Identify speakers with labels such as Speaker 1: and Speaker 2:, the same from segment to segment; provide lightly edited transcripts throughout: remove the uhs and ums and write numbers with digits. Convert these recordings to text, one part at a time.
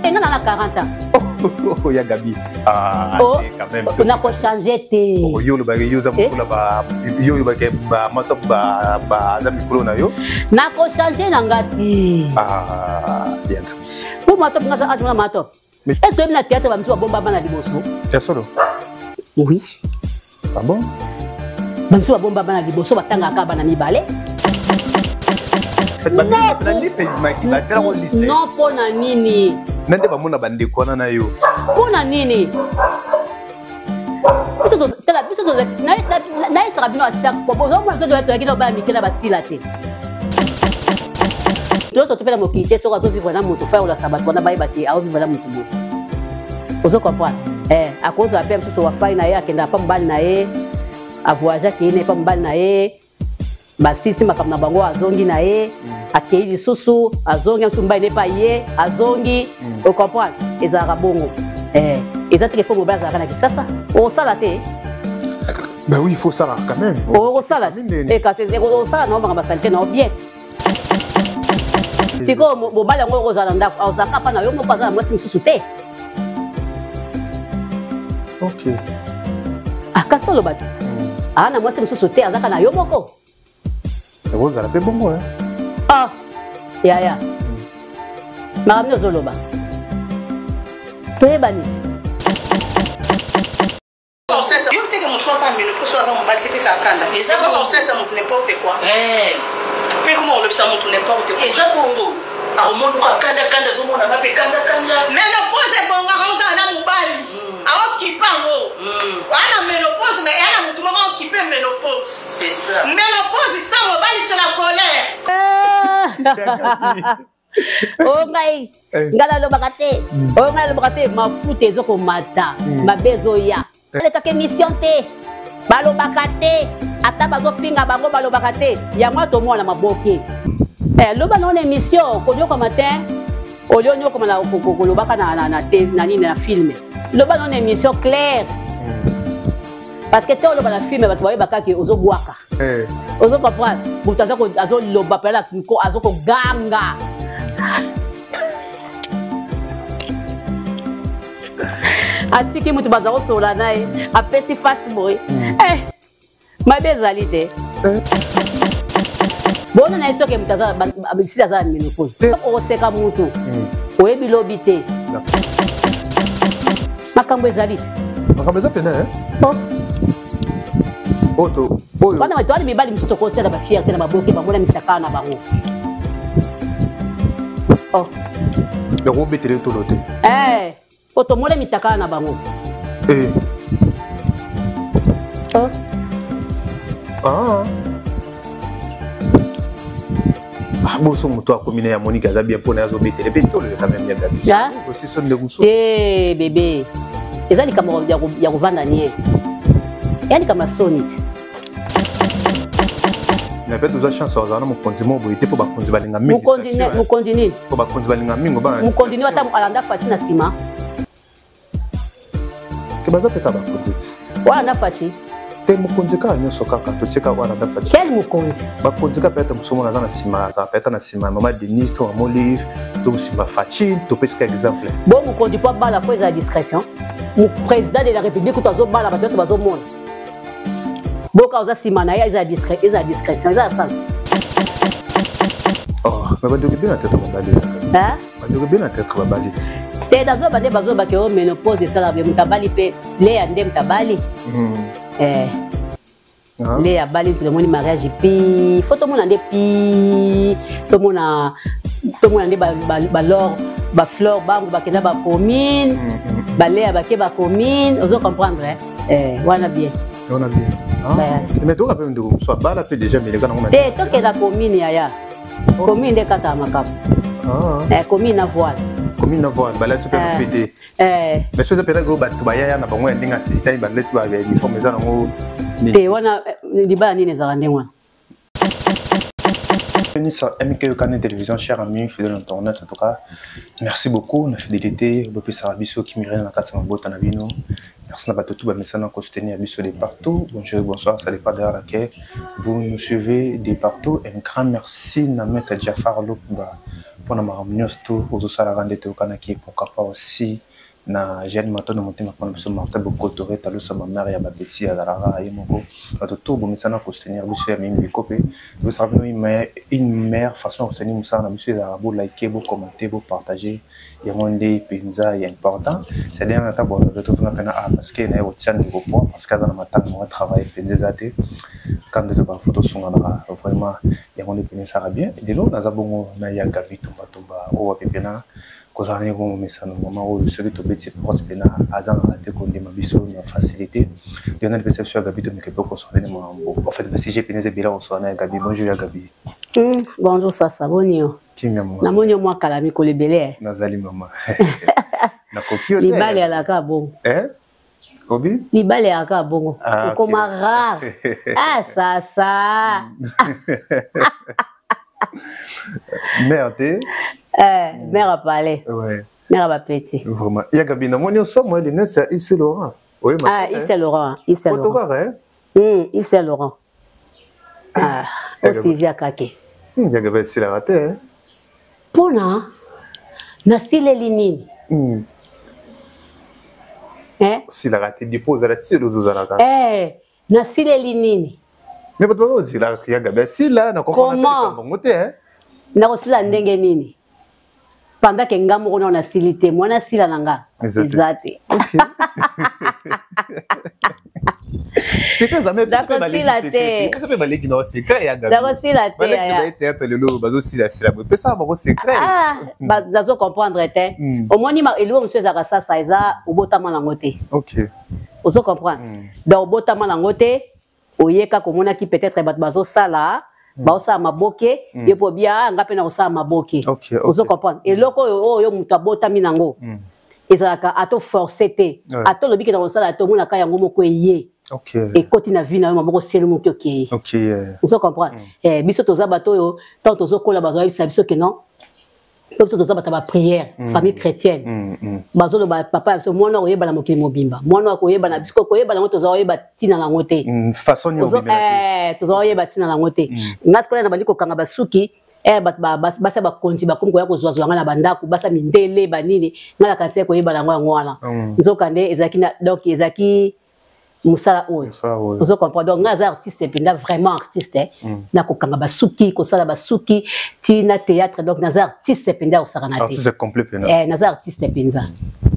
Speaker 1: Te, nga na na 40 ans.
Speaker 2: Oh, ya Gabi. Ah,
Speaker 1: oh,
Speaker 2: quand même.
Speaker 1: Nakochange te.
Speaker 2: Oh, yo olobaki yo oza mokolo ba yo olobaki ba matop ba ba aza mikolo na yo.
Speaker 1: Nakochange na nga te.
Speaker 2: Ah, ya Gabi.
Speaker 1: Po matop nga aza age matop. Est-ce que na théâtre ba misusu babomba bana liboso?
Speaker 2: Ya solo.
Speaker 1: Oui.
Speaker 2: Ah bon?
Speaker 1: Ba misusu babomba bana liboso, batangaka bana mibale.
Speaker 2: Na liste ebimaki, batielako liste.
Speaker 1: Non, mpo na nini?
Speaker 2: Na nde bamona bandeko wana na yo.
Speaker 1: Mpo na nini? Tala biso nayesaka bino à chaque fois, bozomona biso toyaki na bana mike na basila te. Nyonso topela mokili te. Soki azovivre na moto, fa olasa bato wana bayeba te aovivre na moto boye. Ozo comprendre? Eh, akozala mpe mosusu wafai na ye, akendaka mpa mobali na ye, avoyage, akei na ye mpa mobali na ye, basisi makambo na bango, azongi na ye, akei lisusu, azongi mosusu, mobali na ye mpe aye, azongi. Ocomprendre? Ezalaka bongo. Eh, eza teke fo mobali azalaka na kisasa, osala te.
Speaker 2: Ben oui, il faut ça quand même.
Speaker 1: Okosala te, kasi osala na makambo basalite na yo bien. Sikoyo mobali yango okozala na ndako, azalaka mpa na yo moko, aza na mwasi mosusu te.
Speaker 2: Ok.
Speaker 1: Ah, kasi toloba ti aa na mwasi mosusu te, azaka na yo moko.
Speaker 2: Ekozala mpe bongo.
Speaker 1: Ah, yaya, makambo nini ozoloba? Toyebani ti.
Speaker 3: Yo teke motu aza ménopause, aza mobali te, pesa kanda. Eza kosalisa motu n'importe quoi, mpe koma kolobisa motu n'importe quoi.
Speaker 4: Eza bongo, akomonuka kanda kanda, azomonanga mpe kanda kanda.
Speaker 3: Ménopause ebongaka ozala na mobali aokipe yango wana. Ménopause, mais eya na motu moko aokipe ménopause.
Speaker 4: C'est ça.
Speaker 3: Ménopause sans mobali, c'est la colère.
Speaker 1: O ngai, ngai nalobaka te. Oyo ngai nalobaka te, mafuta ezokomata, mabe ezoya. Alekaka émission te, balobaka te, ata bazofinga bango balobaka te. Yango tomona maboke. Loba na ona émission konyokama te, olio nyokoma na kolobaka na nini, na film. Loba na ona émission claire, parce que te oloba na film, bato bayeba kaka ozobwaka. Ozo comprendre? Moto azoloba pela azokoganga. Atiki moto baza kosola na ye, apesi face boye. Eh, mabe ezali te. Bona na ye, soki moto sili aza na ménopause, okoseka motu, oyebi lobi te. Makambo ezali te.
Speaker 2: Makambo eza pene. Oyo oyo
Speaker 1: wana bato wana, mibali mosusu tokosala bafierté na baboke, bamona misaka na bango. Oh.
Speaker 2: Yango obetele tolo te.
Speaker 1: Eh, po tomona mitakala na bango. Oh.
Speaker 2: Ah. Ah, boso moto akomi na ya Monike aza bien mpona azobetele mpe tolo quand même ya Gabi. Osiso ndeko mosusu.
Speaker 1: Te, bebe, eza likambo ya kovanda nie, ya likambo ya soni te.
Speaker 2: Na mpe toza chance ozala na mokonzi moko boye te, mpo bakonzi balinga mingi.
Speaker 1: Mokonzi nini?
Speaker 2: Mpo bakonzi balinga mingi bana.
Speaker 1: Mokonzi nini? Ata alanda Fatshi na nsima.
Speaker 2: Ke baza mpe kaka bakonzi ti.
Speaker 1: Wana Fatshi.
Speaker 2: Te, mokonzi kaka nyonso kaka totie kaka wana da Fatshi.
Speaker 1: Quel mokonzi?
Speaker 2: Bakonzi kaka, peut-être mosu mona aza na nsima, azala peut-être na nsima ya mama Denise to mama Olive to nsima Fatshi, topesi ka exemple.
Speaker 1: Bo mokonzi mpo abala, fo ezala discrétion. Président de la République kutu azobala, bato nyonso bazomona. Boka oza nsima na ye, eza discrétion, eza ya sens.
Speaker 2: Oh, mais bandoki bien na tete babali. Bandoki bien na tete babali.
Speaker 1: Te, nazoba nde bazobaki oyo ménopause esalaka be moto abali mpe leya nde moto abali. Nde abali, tomoni mariage pi fo tomona nde pi tomona, tomona nde balor bafleur bango bakenda bacommune, baleya bake bacommune. Ozo comprendre? Eh, wana bien.
Speaker 2: Wana bien. Mais toka mpe ndeko mosusu abala mpe déjà meleka nango.
Speaker 1: Te, tokenda commune, yaya. Commune nde kaka makambo. Commune na voile.
Speaker 2: Commune na voile, balati mpe mpe te. Mais soki eza mpenza oyo bato bayaya na bango ya ndenge assistant, balati ba uniforme, eza nango.
Speaker 1: Te, wana libala nini ezalaka ndenge wana?
Speaker 2: Bienvenue sur MK Canal Télévision, chers amis, fidèles internautes, en tout cas, merci beaucoup, la fidélité, bopesa biso kimia na kati ya mabota na bino. Merci na bato tout bamesana ko soutenir biso de partout. Bonjour, bonsoir, ça dépend de laquelle vous nous suivez de partout. Un grand merci na maître Jafar Lopba. Mpona makambo nyonso to ozosalaka nde toyokanaki, pourquoi pas aussi na Jeanne Matondo motema mpona biso, Martin Bokoto Retalusa, bamare ya bapeti azalaka ye moko. Bato to bomisana kosoutenir biso ya mingi biko mpe topesaka bino une meilleure façon ya kosoutenir mosala na biso ezalaka bolike, bocommenter, bopartager. Yango nde mpenza ya important. C'est-à-dire ata boabe tozonga mpena a parce que naye kotia ndeko po parce que aza na matanga moko, travail mpenza eza te. Kando to bafo tosunganaka vraiment, yango nde mpenza esaka bien. Lelo naza bongo na ya Gabi Tumbatumba oyo wapi mpena kozala ndenge bongo mesano mama oyo soki tobeti porte mpena azangaka te kondima biso na facilité. Lelo nalipesa biso ya Gabi, tomeke mpe kosala nde makambo. En fait, basujet mpena eza ebele kosala na ya Gabi. Bonjour ya Gabi.
Speaker 1: Bonjour sasa, boni yo?
Speaker 2: Kimia mama.
Speaker 1: Namoni yo mwa kala, mikolo ebele.
Speaker 2: Nazali mama, nakoki yo.
Speaker 1: Mibale alaka bongo.
Speaker 2: Eh? Obi?
Speaker 1: Mibale alaka bongo.
Speaker 2: Ah,
Speaker 1: okoma rare. Ah sasa.
Speaker 2: Mère te.
Speaker 1: Eh, mère apale.
Speaker 2: Ouais.
Speaker 1: Mère bapeti.
Speaker 2: Vraiment. Ya Gabi, namoni osomo lunette ya Yves Saint Laurent.
Speaker 1: Oui, ah, Yves Saint Laurent, Yves Saint Laurent.
Speaker 2: Kaka, eh?
Speaker 1: Yves Saint Laurent. Ah, osivia kake.
Speaker 2: Ya Gabi esilaka te. Eh?
Speaker 1: Mpona nasileli nini? Eh?
Speaker 2: Osilaka te depuis ozala ti lelo ozalaka.
Speaker 1: Eh, nasileli nini?
Speaker 2: Mais bato bazozela ya Gabi asila na
Speaker 1: Comment?
Speaker 2: bango te. Eh?
Speaker 1: Nakosila ndenge nini pendant ke nga moko nao nasili te? Mwana asila na nga
Speaker 2: Eza te.
Speaker 1: Eza te.
Speaker 2: Ok. Seka nzambe.
Speaker 1: Nakosila te.
Speaker 2: Pesa mpe baleki na secret ya Gabi.
Speaker 1: Nakosila te.
Speaker 2: Baleki
Speaker 1: Yaya.
Speaker 2: baye théâtre lelo bazosilasila boye, pesa bango secret.
Speaker 1: Ah, nazo comprendre te. Omoni eloko mosusu ezalaka sasa, eza obotama nango te. Ozo comprendre? Donc obotama nango te, oyeka komonaki peut-être bato bazosala, baosala maboke, ye mpo bia nga mpe na kosala maboke. Ozo comprendre? Eloko oyo oyo moto abotami nango ezalaka ata force te. Ata olobi ke na kosala te, omonaka yango moko eye, ekoti na vie na yo maboko seli moki okei. Ozo comprendre? Eh, biso toza bato oyo ntango tozokola bazoyebisa biso ke non, po biso toza bato ya baprière, famille chrétienne. Bazoloba papa ya biso, mwana akoyeba na mokili mobimba, mwana akoyeba na biso koyeba nango, toza koyeba ntina nango te.
Speaker 2: Façon nini obimela te.
Speaker 1: Eh, toza koyeba ntina nango te. Nga sikoyo na bandi kokanga basuki, eh, bato basi ya bakonzi bakomi koya kozwazwa nga na bandako, basi ya mindele banini. Nga na kanisi koyeba nango yango wana. Nzoka nde ezalaki donc ezalaki mosala oyo.
Speaker 2: Mosala oyo.
Speaker 1: Ozo comprendre? Donc nga aza artiste mpenza, vraiment artiste, eh. Na kokanga basuki, kosala basuki ti na théâtre, donc naza artiste mpenza ya kosakana te.
Speaker 2: Artiste complet pena.
Speaker 1: Eh, naza artiste mpenza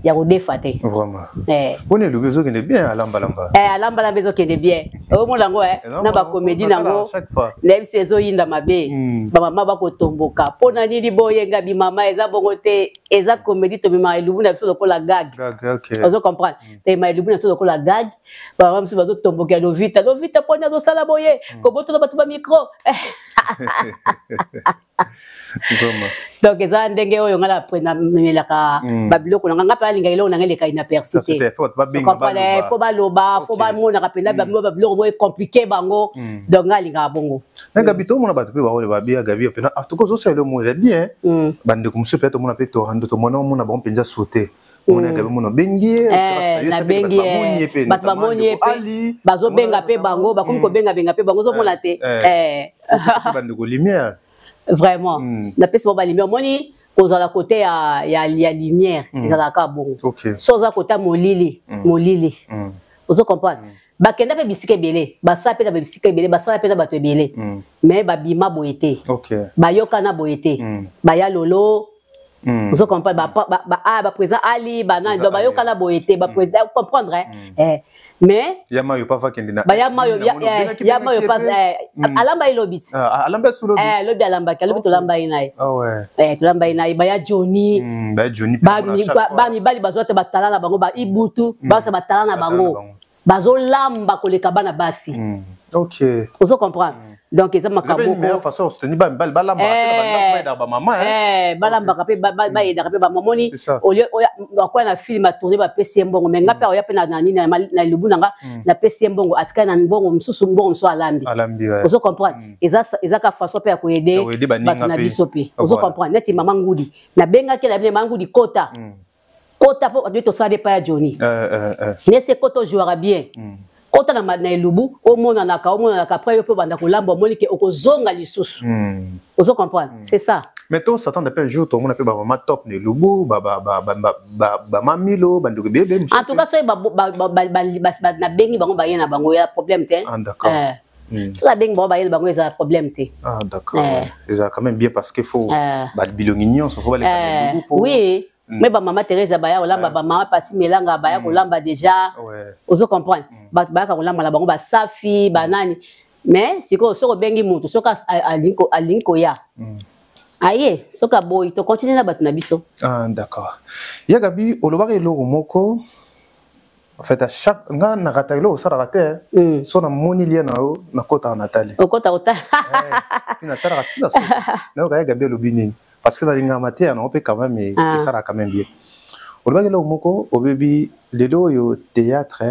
Speaker 1: ya kodefa te.
Speaker 2: Vraiment.
Speaker 1: Eh.
Speaker 2: Mpona elobi ezokende bien, alambalamba.
Speaker 1: Eh, alambalamba ezokende bien, omona yango, eh, na bacomédie nango.
Speaker 2: Chaque fois.
Speaker 1: Nayebi so ezoyinda mabe. Bamama bakotomboka mpo na nini boyenga bimama? Eza bongo te, eza comédie. Tomemaka elubu na biso lokola gag.
Speaker 2: Gag, ok.
Speaker 1: Ozo comprendre? Tema elubu na biso lokola gag. Bamama mosusu bazotombokela Lovita, Lovita mponi azosala boye, kobotola bato bamicro.
Speaker 2: Vraiment.
Speaker 1: Donc eza ndenge oyo nga namelaka babiloko na nga. Nga mpe alingaka eloko na nga eleka inaperçu
Speaker 2: Ça,
Speaker 1: te.
Speaker 2: c'était faut babenga
Speaker 1: Comprendre,
Speaker 2: baloba.
Speaker 1: faut baloba, faut bamonaka mpenza babiloko moko ecompliquer bango. Donc nga alingaka bongo.
Speaker 2: Na Gabi, tomona bato mpe baoyo babia Gabi mpena, en tout cas ozosala eloko moko eza bien. Bandeko mosusu mpe tomona mpe torando, tomona omona bango mpenza sauté, omona Gabi, omona obengi ye.
Speaker 1: Eh, nabengi ye, bato bamoni ye mpe bazobenga mpe bango, bakomi kobengabenga mpe bango, ozomona te? Eh.
Speaker 2: Bandeko lumière.
Speaker 1: Vraiment, napesi bango balumière. Omoni, kozala côté ya lumière ezalaka bongo. So oza côté ya molili, molili. Ozo comprendre? Bakenda mpe bisika ebele, basala mpe na bisika ebele, basala mpe na bato ebele, mais babima boye te, bayokana boye te. Baya lolo. Ozo comprendre? Baprésident Ali, banani, donc bayokana boye te, baprésident, comprendre, hein? Eh, mais
Speaker 2: Ya mayo pa vakende na
Speaker 1: baya mayo ya mayo pas alamba ye lobi ti.
Speaker 2: Alamba su lobi.
Speaker 1: Eh, lobi alambaki, alobi tolamba ye na ye.
Speaker 2: Ah ouais.
Speaker 1: Eh, tolamba ye na ye, baya Johnny.
Speaker 2: Baya Johnny mpe namona chaque fois.
Speaker 1: Bamibali bazwa te batala na bango, baibutu basa batala na
Speaker 2: Batala na
Speaker 1: bango.
Speaker 2: bango.
Speaker 1: Bazolamba koleka bana basi. Ozo comprendre? Donc eza
Speaker 2: Eza
Speaker 1: makambo
Speaker 2: mpe une meilleure
Speaker 1: moko.
Speaker 2: Façon ya soutenir bamibali balambaka te na bandako, bayedaka bamama, hein.
Speaker 1: Eh, balambaka mpe bayedaka mpe bamamoni.
Speaker 2: C'est ça.
Speaker 1: Akoya na film atourne, bapesi ye mbongo, mais nga mpe aoya mpe na nini, na elubu na nga, napesi ye mbongo, atikali na mbongo mosusu, mbongo mosusu alambi.
Speaker 2: Alambi, ouais.
Speaker 1: Ozo comprendre? Eza ka façon mpe ya koaider
Speaker 2: Ya koaider baninga
Speaker 1: bato na
Speaker 2: mpe.
Speaker 1: biso mpe. Ozo
Speaker 2: Voilà.
Speaker 1: comprendre? Neti mama Ngudi, nabengaki na bino, mama Ngudi, kota, kota mpo bato tosala epai ya Johnny. Nese kota, ojouaka bien, kota na elubu, omonanaka, omonanaka. Après yo mpe obanda kolamba, omoni ke okozonga lisusu. Ozo comprendre? C'est ça.
Speaker 2: Mais to s'attendre mpe un jour tomona mpe bamama top na elubu, bamamilo, bandeko ebele.
Speaker 1: En tout cas, soki nabengi bango, baye na bango, ya problème te.
Speaker 2: Ah, d'accord.
Speaker 1: Soki abengi bango, bayeli bango, ezala problème te.
Speaker 2: Ah, d'accord. Ezala quand même bien parce que faut bilongi nyonso faut baleka.
Speaker 1: Oui, mais bamama Thérèse baya kolamba, bamama Pati Melanga baya kolamba déjà. Ozo comprendre, bato bayaka kolamba na bango, basafi banani. Mais sikoyo, soki obengi motu, soki alingi koya, aye. Soki aboyi, tocontinue na bato na biso.
Speaker 2: Ah, d'accord. Ya Gabi, olobaka eloko moko. En fait, à chaque nga nakata eloko osalaka te, so namoni lia na yo, nakotaka, natali.
Speaker 1: Okota ota.
Speaker 2: Mpe natalaka ntina so nayoka ya Gabi alobi nini, parce que nalingaka mateya nango mpe quand même esalaka quand même bien. Olobaki eloko moko, obebi lelo oyo théâtre,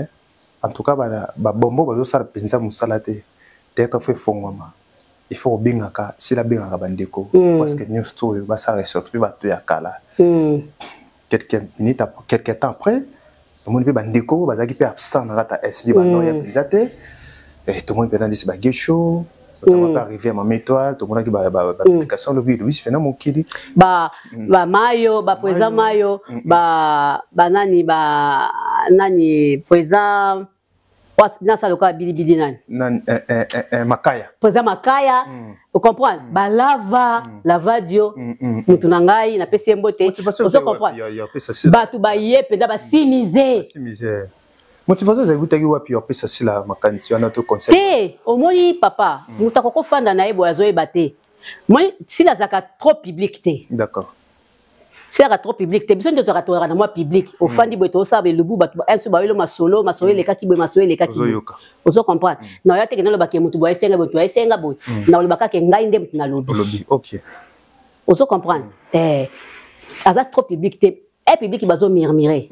Speaker 2: en tout cas babombo bazosala mpenza mosala te. Théâtre faut efongwama, il faut kobengaka sila, abengaka bandeko, parce que nyonso to oyo basalaka, surtout mpe bato ya kala. Quelques minutes, quelques temps après, tomoni mpe bandeko bazalaki mpe absent na kati ya SB, banoya mpenza te. Tomoni mpe nandisi bagesho, notamment mpe arrivé ya Mama Étoile, tomonaki bapublication lobi elobisi mpena mokili.
Speaker 1: Bamayo, baprésident Mayo, banani, banani, président nasala lokola bilibili nani?
Speaker 2: Nani? Makaya.
Speaker 1: Président Makaya, ocomprendre, balava lavadio, mutu na ngai napesi ye mbote. Ozo comprendre, bato baye mpenza basimize.
Speaker 2: Motivation ezali kutaki wapi opesa Sila makanisi wana to conseil?
Speaker 1: Te, omoni papa, moto akokofanda na ye boye, azoyeba te. Moni Sila azalaka trop public te. Sila azalaka trop public te. Biso nde tozalaka, tozalaka na mwa public. Ofandi boye, tozosala belubu, bato so bayelo masolo, masolo elekaki boye, masolo elekaki boye. Ozo comprendre, na oya teke nalobaki motu boye asenga boye, motu asenga boye, na olobaka ke ngai nde motu nalobi. Ozo comprendre, aza trop public te. E public bazomurmure,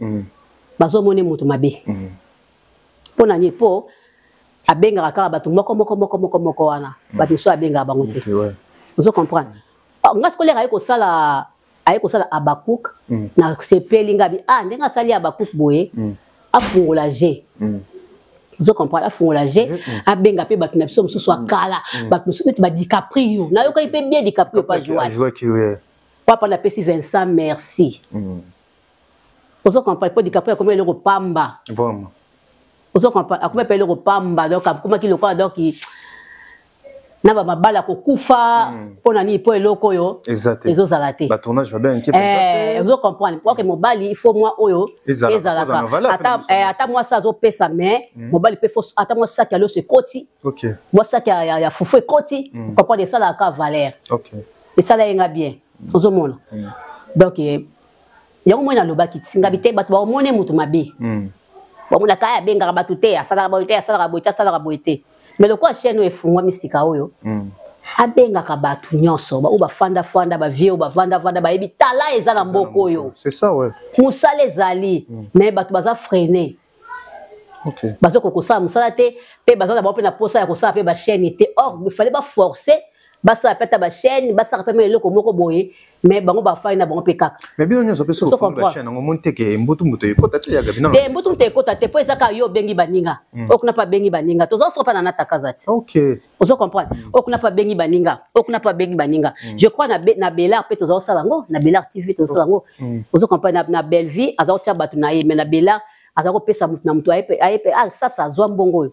Speaker 1: bazomona moto mabe. Mpo na nini? Mpo abengaka kaka bato moko moko moko moko moko wana, bato mosusu abengaka bango te. Ozo comprendre, nga sikoyo leka aye kosala Abakuk, nasepeli nga bi ah, ndenge asali Abakuk boye, afungola g. Ozo comprendre, afungola g, abenga mpe bato na biso mosusu akala, bato mosusu neti baDicaprio. Nayokaki mpe bien DiCaprio pa jouaki papa, napesi Vincent merci. Ozo comprendre, mpo DiCaprio akomi eloko pamba. Ozo comprendre, akomi mpe eloko pamba, donc akomaki lokola, donc na bamabala kokufa. Mpo na nini? Mpo eloko oyo ezozala te. Ozo comprendre, oke mobali, il faut mwa oyo ezalaka ata mwasi azopesa, mais mobali mpe ata mwa saki ya loso ekoti, mwa saki ya fufu ekoti. Comprendre, esalaka valeur, esala ye nga bien. Ozomona, donc yango moi nalobaki ngabi te, bato baomone moto mabe, bamonaka ye abengaka bato te, asalaka boye te, asalaka boye te, asalaka boye te. Mais lokola chaîne oyo efungwami sika oyo, abengaka bato nyonso oyo bafandafanda, bavieux oyo bavandavanda, bayebi tala eza na mboka oyo.
Speaker 2: C'est ça, ouais.
Speaker 1: Mosala ezali, mais bato baza freine, bazokoka kosala mosala te, mpe baza na bango mpe na posa ya kosala mpe bachaîne te. Or il fallait baforce basala mpe ata bachaîne, basala mpe eloko moko boye, mais bango bafai na bango mpe kaka.
Speaker 2: Mais bino nyonso mpe soki ofungi bachaîne yango, omoni te ke mbutu moto ekota te, ya Gabi?
Speaker 1: Te, mbutu moto ekota te, mpo eza kaka yo obengi baninga, oyo kuna mpe abengi baninga. Toza soko mpe na natakaza ti. Ozo comprendre, oyo kuna mpe abengi baninga, oyo kuna mpe abengi baninga. Je crois na Belar mpe toza kosala yango, na Belar TV tozosala yango. Ozo comprendre, na Bellevie aza kotia bato na ye, mais na Belar aza kopesa motu na motu aye mpe. Ah, sasa azwa mbongo oyo,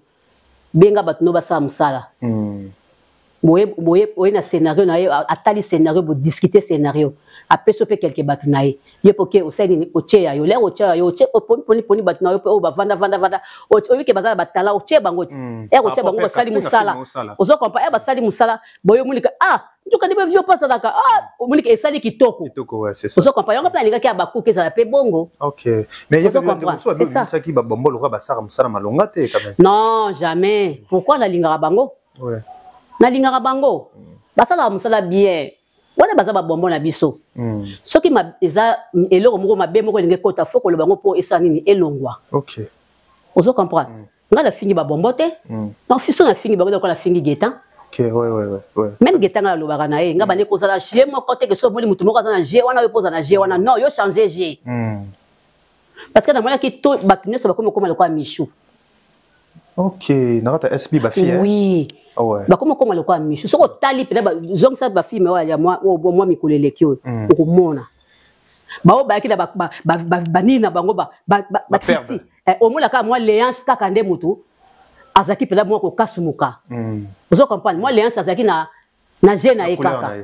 Speaker 1: benga bato no basala mosala boye boye oye na scénario na ye, atali scénario, bodiscute scénario, apesi yo mpe quelque bato na ye. Ye mpo ke osali nini? Otie ya yo lere, otie ya yo, otie oponi poni bato na yo mpe oyo bavanda vanda vanda, oyebi ke baza na batala, otie bango ti ere, otie bango, basali mosala. Ozo comprendre, ere basali mosala boye, omonika ah, ntuka nde bavio mpo azalaka ah, omonika esali kitoko. Ozo comprendre, yango mpe alingaki ya bakuka ezala mpe bongo.
Speaker 2: Ok, mais ye babombo lokola basaka mosala malonga te quand même.
Speaker 1: Non, jamais. Pourquoi? Nalingaka bango, nalingaka bango, basalaka mosala bien wana, baza babombo na biso. Soki eza eloko moko mabe moko elingi ekota, faut koloba yango mpo esala nini? Elongwa. Ozo comprendre, ngai nafingi babombo te. So nafingi bango lokola nafingi Getan. Même Getan, ngai nalobaka na ye, ngai bandi kozala jeu moko te ke so omoni motu moko aza na jeu wana, yo mpo oza na jeu wana, non, yo change jeu. Parce que namonaki to bato nyonso bakomi okoma lokola Michou.
Speaker 2: Ok, na kati ya SB bafille.
Speaker 1: Oui.
Speaker 2: Ah ouais.
Speaker 1: Bakoma okoma lokola Michou. Soki otali mpenza, zongisa bafilme oyo ya mwa mikolo eleki oyo, okomona bao bayaki na banini na bango bakiti. Omona kaka mwa Léance kaka nde motu azalaki mpenza mwa kokasumuka. Ozo comprendre, mwa Léance azalaki na je na ye kaka.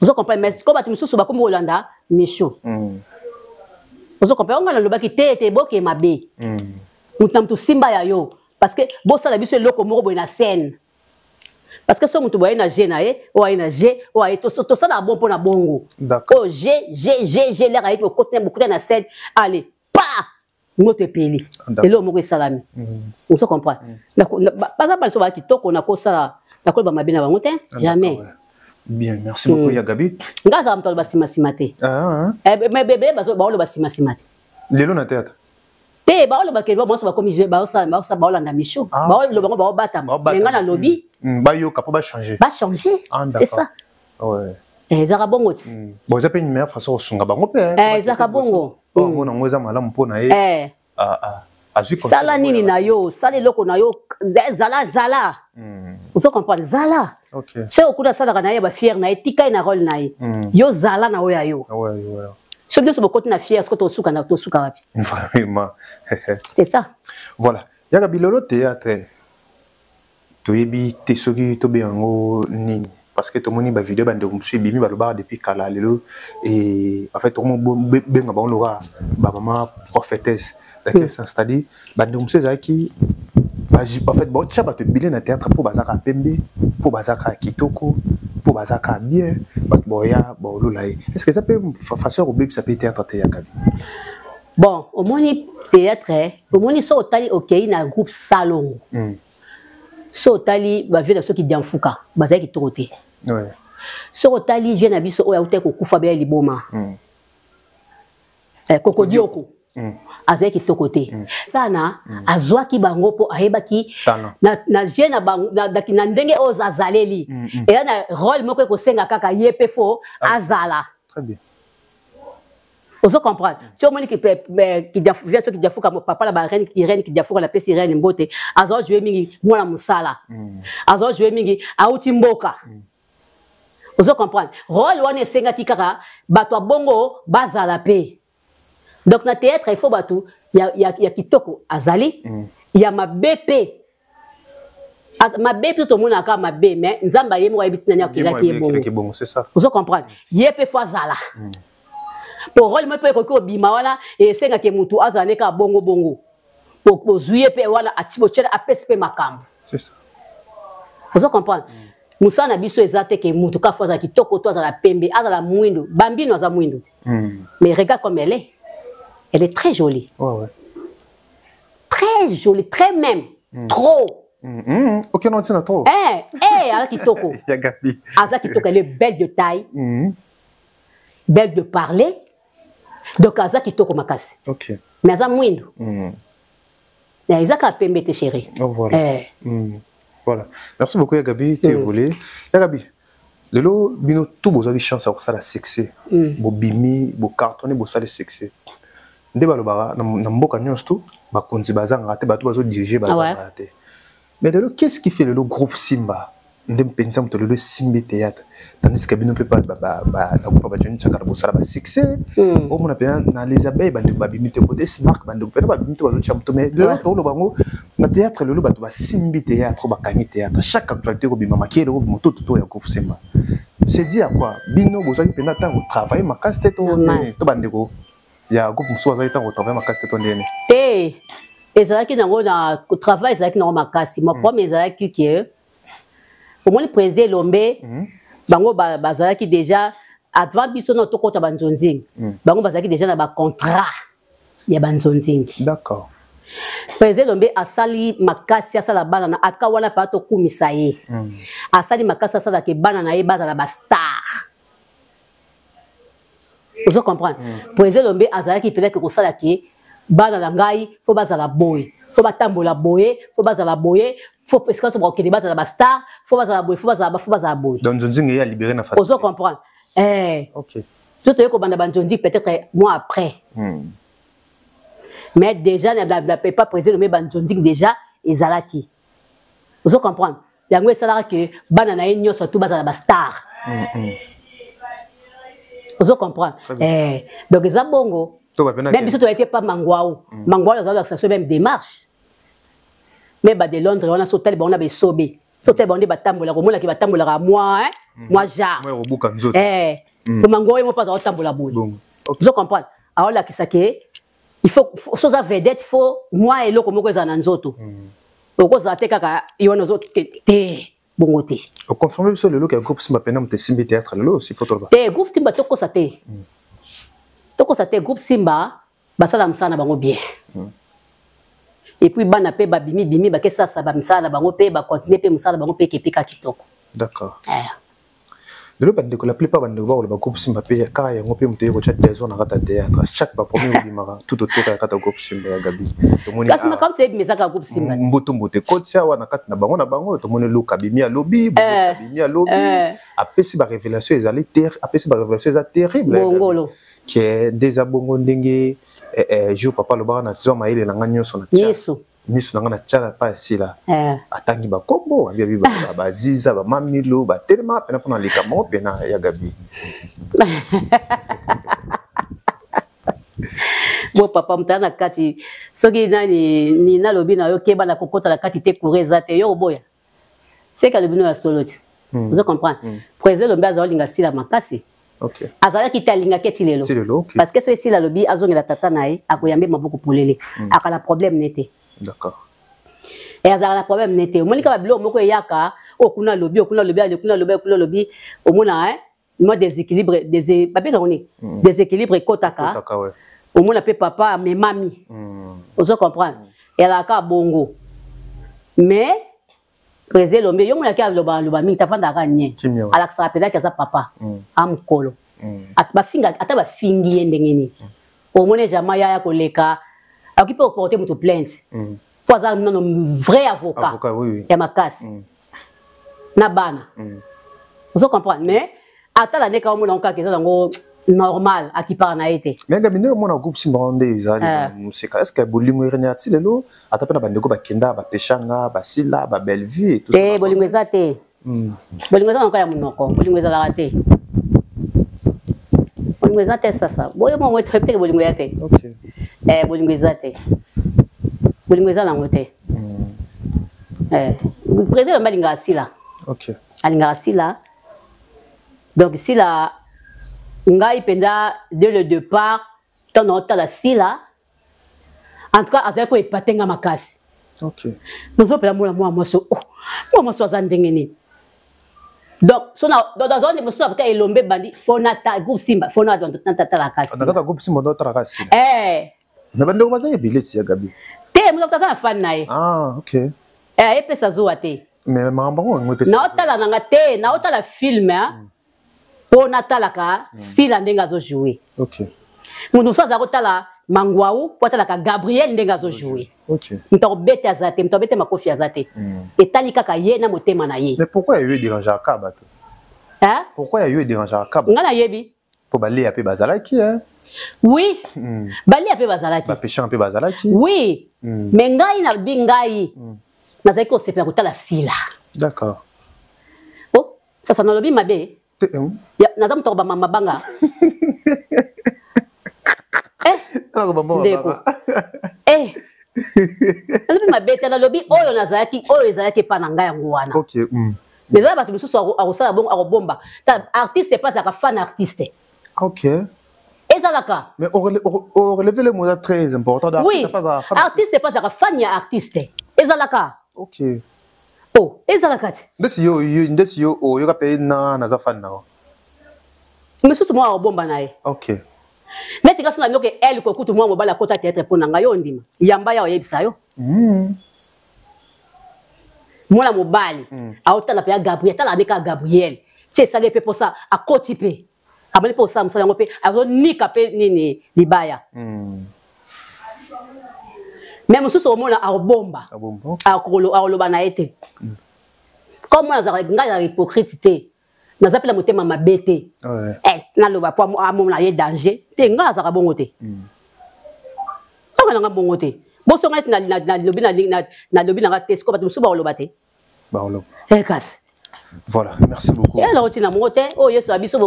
Speaker 1: Ozo comprendre, mais ko bato mosusu bakomi kolanda Michou. Ozo comprendre, onga nalobaki te ete boke mabe. Moto na moto simba ya yo, parce que bosala biso eloko moko boye na scène, parce que so moto boye na g na ye, oyo aye na g, oyo aye, tosala bon mpo na bongo. Oyo g g g g lere aye, bokuta na scène, allez pa moto epeli, eloko moko esalami. Ozo comprendre, baza baliso baya kitoko, nakosala nakoloba mabe na bango te, jamais.
Speaker 2: Bien, merci beaucoup. Ya Gabi.
Speaker 1: Nga azala moto aloba nsima te. Mais bebele baoloba nsima te.
Speaker 2: Lelo na théâtre
Speaker 1: te, baoloba ke banso bakomi baolanda Michou, baoloba ngo baobatama, mais nga nalobi
Speaker 2: Bayoka mpo bachanger.
Speaker 1: Bachanger, c'est ça. Ezalaka bongo ti.
Speaker 2: Bon, eza mpe une meilleure façon kosunga bango mpe.
Speaker 1: Ezalaka bongo.
Speaker 2: Omona yango eza malamu mpo na ye azwi.
Speaker 1: Sala nini na yo, sala eloko na yo, zala zala. Ozo comprendre, zala. Soki okuna asalaka na ye bafiere na ye, tika ye na rôle na ye. Yo zala na oyo ya yo. Soki nyonso bokoti na fiere, soki tosuka na tosuka wapi?
Speaker 2: Vraiment.
Speaker 1: C'est ça.
Speaker 2: Voilà, yaka bilolo théâtre toyebi te soki tobenga yango nini, parce que tomoni bavideo, bandeko mosusu ebimi, balobaka depuis kala. Lelo et en fait tokomobenga bango loka bamama prophétesse. Dans quel sens? C'est-à-dire bandeko mosusu ezalaki en fait baotya bato ebele na théâtre mpo bazaka pembe, mpo bazaka kitoko, mpo bazaka bien, bato baoya baolola ye. Est ce que eza mpe façon ya kobebisa mpe théâtre te, yakabi?
Speaker 1: Bon, omoni théâtre, omoni so otali, okei na groupe Salongo, so otali bavieux na soki Diamfuka, bazali kitoko te. Soki otali vieux na biso oyo autaki kokufa, bela liboma, Kokodioko, azali kitoko te. Sana azwaki bango mpo ayebaki na je na, bango, na ndenge oyo azaleli, eya na rôle moko ekosenga kaka ye mpe fo azala.
Speaker 2: Très bien.
Speaker 1: Ozo comprendre, ti omoni vieux soki Diafuka, papa na bareine Irene Kidiafuka, napesi Irene mbote, azwa joue mingi mwana mosala, azwa joue mingi auti mboka. Ozo comprendre, rôle wana esengaki kaka bato ya bongo bazala mpe. Donc na théâtre il faut bato ya kitoko azali, ya mabe mpe. Mabe mpe tomonaka mabe, mais Nzambe aye moko ayebi ntina nini akelaki ye bongo. Ozo comprendre, ye mpe fo azala po rôle moko mpe ekoki kobima wana esengaki motu azala ne kaka bongo bongo. Bozwi ye mpe wana, ati botyela, apesi mpe makambo. Ozo comprendre, mosala na biso eza te ke motu kaka fo azala kitoko to azala pembe, azala mwindu. Bambino aza mwindu te, mais regarde comme elle est, elle est très jolie. Très jolie, très même, trop.
Speaker 2: Ok, non, ntina trop.
Speaker 1: Aza kitoko.
Speaker 2: Ya Gabi.
Speaker 1: Aza kitoko, elle est belle de taille, belle de parler, donc aza kitoko makasi. Mais aza mwindu. Eza kaka pembe te, chéri.
Speaker 2: Oh, voilà. Voilà, merci beaucoup ya Gabi. Tu évolué, ya Gabi. Lelo bino tout bozwaki chance ya kosala succès, bobimi, bocartonne, bosali succès. Nde balobaka na mboka nyonso tu bakonzi bazangaka te, bato bazodirige bazangaka te. Mais lelo, qu'est-ce qui fait lelo groupe Simba nde mpenza moto lelo esimbi théâtre, tandis que bino mpe na groupe bajoni tiakala bosala basuccès? Omona mpenza na Les Abeilles bandeko babimi te, kote Snark bandeko mpena babimi te, bazotya moto. Mais lelo toloba yango na théâtre, lelo bato basimbi théâtre, bakangi théâtre, chaque actualité kobima makele kobima toto to ya groupe Simba. C'est dit à quoi? Bino bozwaki mpenza ntango travaille makasi te, to bandeko ya groupe mosusu bazwaki ntango travaille makasi te, to ndeni?
Speaker 1: Te, ezalaki nango na travail, ezalaki nango makasi. Ma problème ezalaki ke omoni président Elombe, bango bazalaki déjà avant biso na tokota banzonzingi, bango bazalaki déjà na bacontrat ya banzonzingi. Président Elombe asali makasi asala bana na aka wana mpe tokumisa ye. Asali makasi asalaka bana na ye bazala bastar. Ozo comprendre, président Elombe azalaki peut-être kosala ke bana na ngai fo bazala boye, fo batambola boye, fo bazala boye, fo esika nyonso bakokende bazala bastar, fo bazala boye, fo bazala boye.
Speaker 2: Donc nzonzingi ye alibéré na
Speaker 1: facilité. Ozo comprendre, so toye kobanda banzonzi peut-être mois après, mais déjà na pas président Elombe, banzonzingi déjà. Ezalaki, ozo comprendre, yango esalaka ke bana na ye nyonso tu bazala bastar. Ozo comprendre? Eh, donc eza bongo. Même biso toyaki pa Mangwau. Mangwau azala lakisa so même démarche, mais ba de Londres wana, so otali bango na besobe, so otali bango nde batambolaka, omonaki batambolaka mwa mwa genre.
Speaker 2: Eh,
Speaker 1: Mangwau ye mo mpe azala kotambola boye. Ozo comprendre? Aolakisa ke il faut, so oza vedette, faut mwa eloko moko ezala na nzoto. Okozala te kaka yo wana ozo te bongo te.
Speaker 2: Oconfirme biso lelo ke groupe Simba pena moto esimbi théâtre lelo aussi, faut toloba.
Speaker 1: Te, groupe Simba, tokosa te, tokosa te. Groupe Simba basala mosala na bango bien. Et puis bana mpe babimi bimi, bakesasa bamisala na bango mpe bacontinue mpe mosala na bango mpe ekepika kitoko.
Speaker 2: D'accord. Lelo bandeko, la plupart bandeko bakoloba groupe Simba mpe kaka yango mpe moto eyekotya désordre na kati ya théâtre. Chaque baproblème ebimaka tout autour ya kati ya groupe Simba ya Gabi.
Speaker 1: Tomoni kasi makambo ti ebima ezaka groupe Simba.
Speaker 2: Mbutu mbutu ekoti awa na kati na bango na bango. Tomoni Luka abimi alobi, abimi alobi, apesi barévélation, ezali apesi barévélation eza terrible.
Speaker 1: Bongolo.
Speaker 2: Ke nde eza bongo ndenge jour papa alobaka na zwa mayele na nga nyonso na
Speaker 1: tia
Speaker 2: miso na nga na tia na pa esila. Atangi bakombo, abi abi baziza, bamamilo batelema pena mpona likambo ngo pena ya Gabi.
Speaker 1: Bo papa, moto aza na kati, soki nani nini alobi na yo keba na kokota na kati te, courant eza te, yo oboya seke alobi no ya solo ti. Ozo comprendre? Président Lombe aza olinga Sila makasi. Azalaki te, alingaki eti lelo, parce que so esila alobi azongela tata na ye, akoyambe maboko polele. Akala problème ne te. E azalaka na problème ne te. Omoni kaka biloko moko eyaka oyo kuna alobi, oyo kuna alobi, ale kuna alobi, kuna alobi, omona mwa déséquilibre, babengaka nini, déséquilibre ekotaka. Omona mpe papa amemami. Ozo comprendre? Ezalaka bongo. Mais président Elombe, yo monaki aloba aloba mingi, tafandaka nye, alakisaka mpenzaki aza papa amokolo. Bafinga, ata bafingi ye ndenge nini, omoni jamais yaya koleka akoki mpe oporte moto plainte, mpo aza nano vrai avocat ya makasi na bana. Ozo comprendre? Mais atala ndenge omona kaka eza nango normal, akipaka na ye te.
Speaker 2: Mais Gabi, ndenge omona groupe Simba wana nde ezali moseka, est ce que bolingo erenia ati lelo, ata mpe na bandeko bakenda, bapeshanga, basila, babellevue?
Speaker 1: Te, bolingo eza te. Bolingo eza nango ya monoko, bolingo ezalaka te, bolingo eza te. Sasa boyo mo teke bolingo ya te. Bolingo eza te, bolingo eza nango te. Président Lombe alingaka Sila, alingaka Sila. Donc Sila, ngai mpenza dès le départ, ntango naotala Sila, en tout cas azalaki koepate nga makasi. Nazopela mona mwana mwasi, oh, mwana mwasi aza ndenge nini? Donc so nazwa mosusu apeka Elombe bandi fo nata groupe Simba, fo natatala kasi.
Speaker 2: Na kati ya groupe Simba otalaka Sila?
Speaker 1: Eh.
Speaker 2: Na bandeko baza ebele ti ya Gabi.
Speaker 1: Te, moto aza na fan na ye.
Speaker 2: Ah, ok.
Speaker 1: Eh, ayepesa zuwa te.
Speaker 2: Mais makambo yango yango epesa.
Speaker 1: Naotala nanga te, naotala film mpo natalaka Sila ndenge azojoue. Moto mosusu aza kotala Mangwau mpo atalaka Gabriel ndenge azojoue. Moto akobete aza te, moto abete makofi aza te. Etali kaka ye na motema na ye.
Speaker 2: Mais pourquoi ya yo edérangeaka bato?
Speaker 1: Hein?
Speaker 2: Pourquoi ya yo edérangeaka bato?
Speaker 1: Nga nayebi.
Speaker 2: Mpo balia mpe bazalaki.
Speaker 1: Oui, balia mpe bazalaki.
Speaker 2: Bapeshanga mpe bazalaki.
Speaker 1: Oui, mais ngai nabi ngai nazalaki kosepela kotala Sila. Oh, sasa nalobi mabe? Naza moto akobamba mabanga. Eh, ndeko, eh, nalobi mabe te. Nalobi oyo nazalaki, oyo ezalaki epa na ngai, yango wana. Mais eza bato mosusu akosala bongo, akobomba. Artiste epa azalaka fan artiste. Ezalaka.
Speaker 2: Mais orelever le mot eza très important.
Speaker 1: Oui, artiste epa azalaka fan ya artiste, ezalaka. Oh, ezalaka ti.
Speaker 2: Ndesi yo oyoka mpe na naza fan na yo.
Speaker 1: Mosusu mwa akobomba na ye. Neti kasi na noke ele kokutu mwa mobali akota théâtre mpo na ngai, yo ondima yamba ya oyebisa yo. Mwana mobali aotala mpe ya Gabriel, tala nde kaka Gabriel ti esali ye mpe mposa, akoti mpe abandi mpe kosala mosala yango mpe azonika mpe nini libaya. Mais mosusu omona akobomba, akoloba na ye te. Comme mwana azalaka, ngai azalaka hypocrite te, naza mpe na motema mabe te. Naloba mpo amona ye danger te, ngai azalaka bongo te. Oyo nanga bongo te. Bosonga neti nalobi nalobi nanga te, sikoyo bato mosusu bakoloba te.
Speaker 2: Bakoloba.
Speaker 1: Eh kasi.
Speaker 2: Voilà, merci beaucoup.
Speaker 1: Eh na otina mongo te, oyo Yesu abiso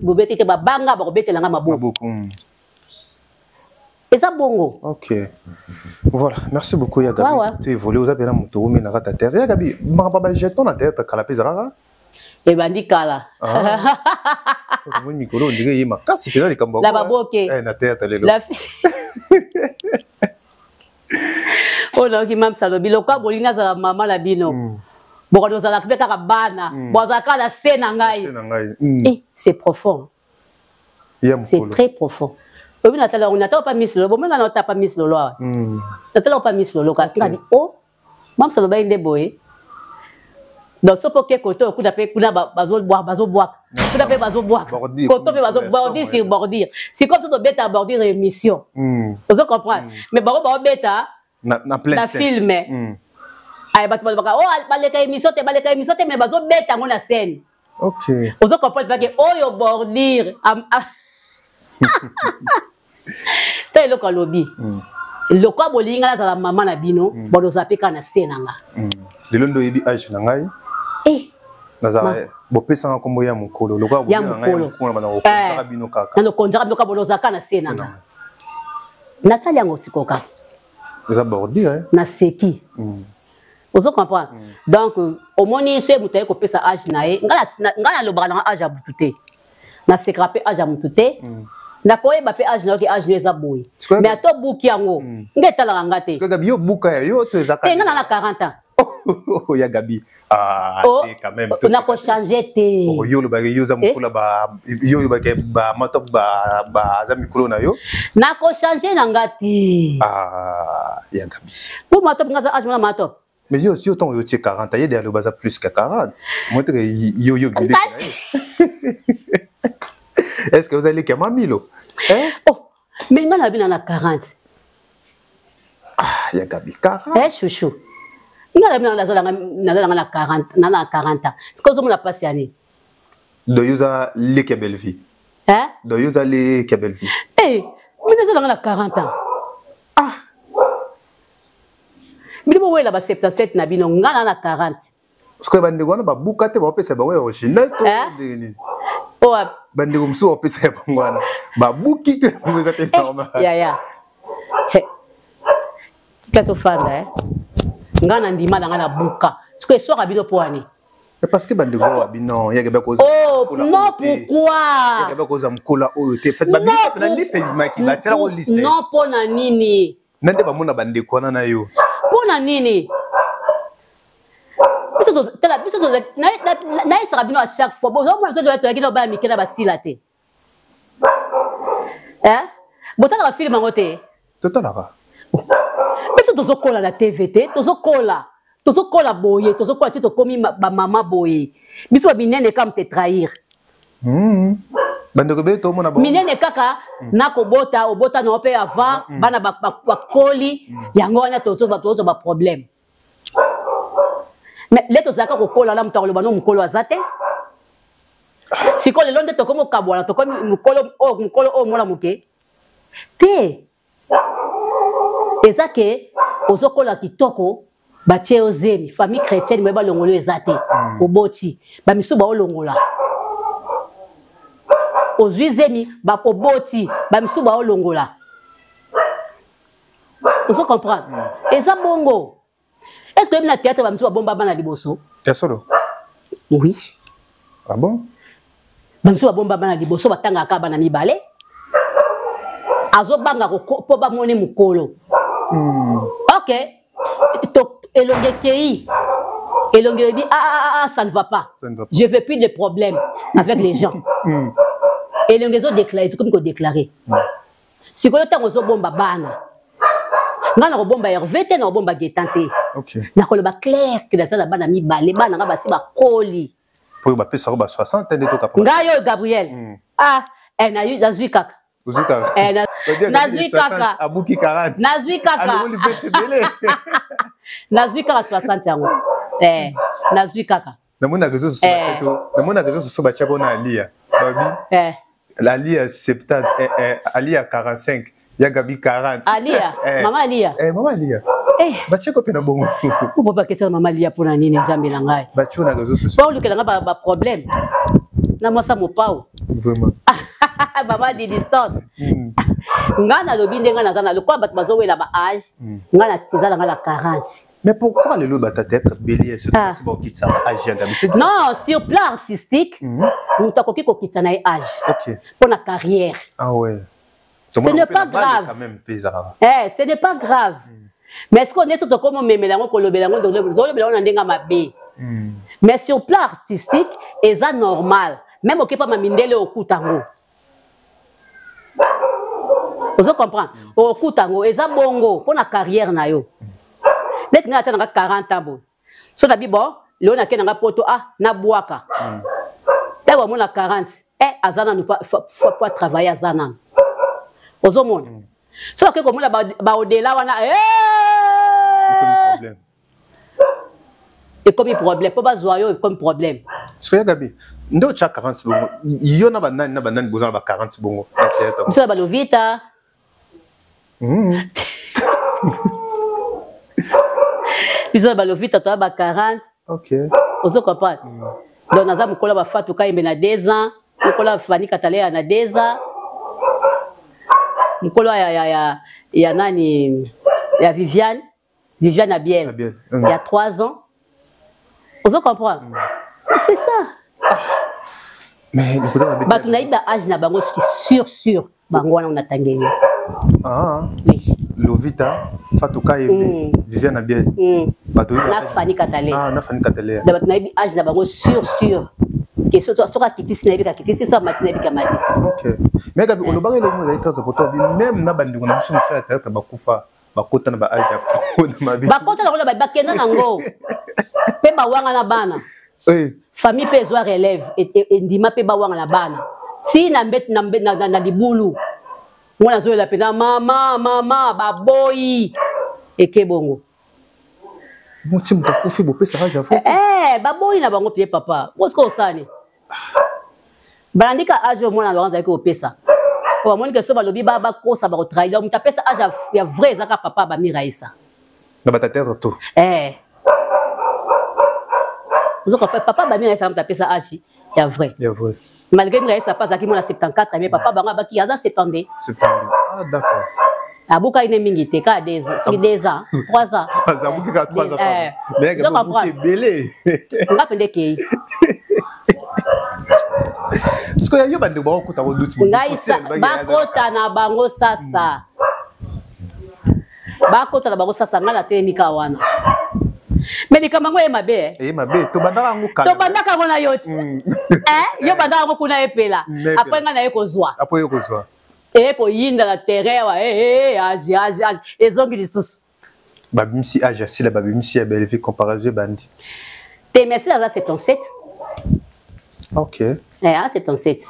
Speaker 1: bobeti te babanga bakobetela nga maboko. Eza bongo.
Speaker 2: Ok. Voilà, merci beaucoup ya Gabi. Ouais, ouais. Tu évolues, oza pena moto omi na kata terre. Ya Gabi, makambo ba jeton na théâtre kala pe ezalaka?
Speaker 1: Ebandi kala.
Speaker 2: Ah. Omoni mikolo ondire ye makasi mpenza likambo
Speaker 1: na baboke
Speaker 2: eh, na théâtre lelo.
Speaker 1: Oyo nayoki mamsa alobi lokwa bolingi nazala mama na bino. Bokoki ozalaka mpe kaka bana. Bozalaka kaka na se na ngai. Eh, c'est profond. C'est très profond. Oyebi natala yango, natala pa Miss Lolo, bomoi nga naotala pa Miss Lolo awa. Natala pa Miss Lolo kaka ngabi o mamsa alobaki nde boye. Donc soki oke kote oyo kuna mpe kuna bazobwaka, kuna mpe bazobwaka, koto mpe bazo bordure sur bordure. Sikoyo biso tobeta bordure émission, ozo comprendre, mais bango baobeta na film. Ay bato balobaka o baleka émission te, baleka émission te, mais bazobeta yango na scène.
Speaker 2: Ok.
Speaker 1: Ozo comprendre pas que oyo bordure ta eloko alobi. Lokwa bolingi nga nazala mama na bino, bolozala mpe kaka na se na nga.
Speaker 2: Lelo nde oyebi age na ngai.
Speaker 1: Eh.
Speaker 2: Nazala bopesanga nkombo ya mokolo lokola
Speaker 1: ya mokolo
Speaker 2: nakokonzaka bino kaka.
Speaker 1: Nalokonzaka bino kaka, bolozala kaka na se na nga. Natali yango sikoyo kaka.
Speaker 2: Eza bordure.
Speaker 1: Naseki. Ozo comprendre? Donc omoni soki moto aye kopesa age na ye, ngai nalobaka nanga age ya butu te, nasekaka mpe age ya motu te, nakoyeba mpe age na yo ke age no eza boye, mais ata obuki yango nge etalaka nga te.
Speaker 2: Gabi, yo buka ya yo to eza
Speaker 1: te, ngai na 40 ans.
Speaker 2: Ya Gabi, ah,
Speaker 1: oh,
Speaker 2: te quand même.
Speaker 1: Nakochange te.
Speaker 2: Oh, yo olobaki yo oza mokolo ba yo olobaki ba matop ba baza mikolo na yo.
Speaker 1: Nakochange na nga te.
Speaker 2: Ah, ya Gabi.
Speaker 1: Po matop nga za age na matop.
Speaker 2: Mais yo yo ntango yo tie 40, ye de aloba aza plus que 40. Moi te yo yo bide. Est-ce que vous allez kama milo?
Speaker 1: Hein? Oh, mais nga na bina na 40.
Speaker 2: Ah, ya Gabi 40.
Speaker 1: Eh chouchou. Nga na bina nazalanga na 40, na 40 ans. Sikoyo ozomona pasi ya nini?
Speaker 2: Donc yo oza leki ya Bellevue.
Speaker 1: Hein?
Speaker 2: Donc yo oza leki ya Bellevue.
Speaker 1: Eh, mais nazalanga na 40 ans.
Speaker 2: Ah.
Speaker 1: Bino bowela ba 77 na bino, nga na 40.
Speaker 2: Sikoyo bandeko wana babuka te, bapesa bango ya original to ndenge nini?
Speaker 1: Oh,
Speaker 2: bandeko mosusu bapesa ya bango wana babuki to yango eza mpe normal?
Speaker 1: Ya ya. Tika tofanda eh. Nga na ndima na nga na buka. Sikoyo eswaka bino po wani?
Speaker 2: Parce que bandeko oyo bino yake bakoza.
Speaker 1: Oh non, pourquoi?
Speaker 2: Yake bakoza mkola oyo te. Fait babimisa na liste ebimaki, batiela ko liste.
Speaker 1: Non, mpo na nini?
Speaker 2: Na nde bamona bandeko wana na yo.
Speaker 1: Mpo na nini? Biso tala biso nayesaka bino à chaque fois, bozomona biso toyaki na bana mike na basila te. Eh? Botalaka film yango te?
Speaker 2: Totalaka.
Speaker 1: Biso tozokola na TV te, tozokola. Tozokola boye, tozokola te, tokomi bamama boye. Biso baminene kaka te trahir.
Speaker 2: Bandeko ebele tomona
Speaker 1: minene kaka nakobota, obota na mpe avant bana bakoli, yango wana tozozwa baproblème. Mais le tozalaka kokola na moto akoloba no mokolo aza te. Sikoyo lelo nde tokomi okabwana, tokomi mokolo oyo, mokolo oyo mwana moke te. Eza ke ozokola kitoko, batie yo zemi, famille chrétienne boye balongolo eza te. Oboti, bamisu baolongola. Ozwi zemi, oboti, bamisu baolongola. Ozo comprendre? Eza bongo. Est-ce que na théâtre bamisu babomba bana liboso?
Speaker 2: Ya solo?
Speaker 1: Oui.
Speaker 2: Ah bon?
Speaker 1: Bamisu babomba bana liboso, batangaka bana mibale. Azobanga po bamone mokolo. Ok. Elongi ekei. Elongi elobi, ah, ah, ah, ça ne va pas.
Speaker 2: Ça ne va pas.
Speaker 1: Je veux plus de problèmes avec les gens. Elongi ezo déclarer, ekomi ko déclarer. Sikoyo ntango ozobomba bana, nga na kobomba Hervé te, na kobomba Gaëtan te. Nakoloba clair ke naza na bana mibale, bana nga basi bakoli.
Speaker 2: Po bapesaka ba 60 nde toka.
Speaker 1: Ngai oyo Gabriel. Ah, eh, nazwi kaka.
Speaker 2: Ozwi kaka.
Speaker 1: Eh, nazwi kaka.
Speaker 2: Abuki 40.
Speaker 1: Nazwi kaka.
Speaker 2: Alongoli 20 ebele.
Speaker 1: Nazwi kaka 60 yango. Eh, nazwi kaka.
Speaker 2: Namona réseau sociaux batiako, namona réseau sociaux batiako na Alia. Babi.
Speaker 1: Eh.
Speaker 2: Alia 70, eh, eh, Alia 45. Ya Gabi 40.
Speaker 1: Alia,
Speaker 2: eh.
Speaker 1: Mama Alia.
Speaker 2: Eh, Mama Alia.
Speaker 1: Eh.
Speaker 2: Batie ko pena bongo.
Speaker 1: Obo ba question Mama Alia pona nini Nzambe na ngai.
Speaker 2: Batie na réseaux sociaux.
Speaker 1: Ba olukela nga ba, ba problème. Na mwasa mopao.
Speaker 2: Vraiment.
Speaker 1: Mama Didi Stone. Nga nalobi ndenge naza na lokola bato bazowela ba âge, nga na eza na nga la 40.
Speaker 2: Mais pourquoi lelo bata théâtre ebele surtout
Speaker 1: Ah.
Speaker 2: si bakokitisa ba âge ya Gabi? C'est
Speaker 1: Non, sur plan artistique, moto akoki kokitisa na ye âge.
Speaker 2: OK.
Speaker 1: Mpo na carrière.
Speaker 2: Ah ouais.
Speaker 1: Ce n'est pas grave.
Speaker 2: Quand même pesa.
Speaker 1: Eh, ce n'est pas grave. Mais est-ce qu'on est tout comme memela yango kolobela yango tolobela yango na ndenge ya mabe. Mais sur plan artistique, eza normal. Même okepa ma mindele okuta yango. Ozo comprendre? Okuta yango eza bongo mpo na carrière na yo. Neti ngai atia nanga 40 ans boye. So na bi bon, lelo nake nanga poto ah nabwaka. Ntango bamona 40, eh aza nanu pa po travailler aza nanu. Ozomona? So ake komona ba odela wana eh
Speaker 2: Problème.
Speaker 1: ekomi problème mpo bazwa yo ekomi problème.
Speaker 2: Parce que ya Gabi, nde otya 40 bongo, yo na banani na banani boza na ba 40 bongo na théâtre.
Speaker 1: Biso na balovita. Biso na balovita toya ba 40.
Speaker 2: OK.
Speaker 1: Ozo comprendre? Donc naza mokolo ya bafatu kayembe na 2 ans, mokolo ya Fani Kataleya na 2 ans, mokolo ya, ya, ya, ya nani ya Viviane, Viviane Abiel,
Speaker 2: Abiel.
Speaker 1: Il y a 3 ans. Ozo comprendre? C'est ça.
Speaker 2: Mais lokuta mabe.
Speaker 1: Bato nayebi ba âge na bango c'est sûr sûr bango wana onatangeli.
Speaker 2: Ah,
Speaker 1: Oui.
Speaker 2: Lovita, Fatou Kayembe, Viviane Abiel. Bato oyo
Speaker 1: Na Fani Kataleya.
Speaker 2: Ah, na Fani Kataleya.
Speaker 1: Na bato nayebi âge na bango sûr sûr. Ke soki akitisi nayebi kakitisi, soki amatisi nayebi kamatisi.
Speaker 2: OK. Mais Gabi, olobaka eloko ezali très important, bi même na bandeko na biso mosusu ya théâtre bakufa, bakota na ba âge ya fou na mabe.
Speaker 1: Bakota na ngo bakenda nango. Pe bawanga na bana.
Speaker 2: Oui.
Speaker 1: Famille pe ezwa relève endima pe bawanga na bana. Ti na mbet na mbet na, na, na libulu. Mwana azolela mpenza mama mama baboyi eke bongo.
Speaker 2: Moti moto akufi bopesaka âge ya fou.
Speaker 1: Eh, baboyi na bango pie papa. Bosiko osani. Balandika âge oyo mwana na bango azalaki kopesa. Po bamoni ke so balobi ba bakosa bakotrahir. Donc moto apesa âge ya vrai ezaka papa ba Miraisa.
Speaker 2: Na bata théâtre to.
Speaker 1: Eh. Ozoka papa ba Miraisa moto apesa âge ya vrai.
Speaker 2: Ya vrai.
Speaker 1: Malgré Miraisa pa azalaki mwana 74 mais papa bango abaki aza 72.
Speaker 2: 72. Ah d'accord.
Speaker 1: Abuka ine mingi te ka 2 ans, soki 2 ans, 3 ans.
Speaker 2: 3 ans, abuki ka 3 ans.
Speaker 1: Eh,
Speaker 2: Mais
Speaker 1: ozo
Speaker 2: Gabi, abuki
Speaker 1: comprendre?
Speaker 2: ebele.
Speaker 1: Nga pende kei.
Speaker 2: Parce que yo bandeko bakokota ko doute.
Speaker 1: Ngai bakota na bango sasa. Bakota na bango sasa ngai natelemi ka wana. Mais likambo yango ye mabe, eh.
Speaker 2: Eh mabe, tobandaka yango kala.
Speaker 1: Tobandaka yango na yo ti. Eh, yo bandaka yango kuna epela.
Speaker 2: Epela.
Speaker 1: Après ngai naye kozwa.
Speaker 2: Après yo kozwa.
Speaker 1: Eh koyinda na terrain wa eh eh âge âge âge ezongi lisusu.
Speaker 2: Babimisi âge ya Sila, babimisi ya Bellevue comparaison bandi.
Speaker 1: Te mais Sila aza 77.
Speaker 2: OK.
Speaker 1: Eh, a 77.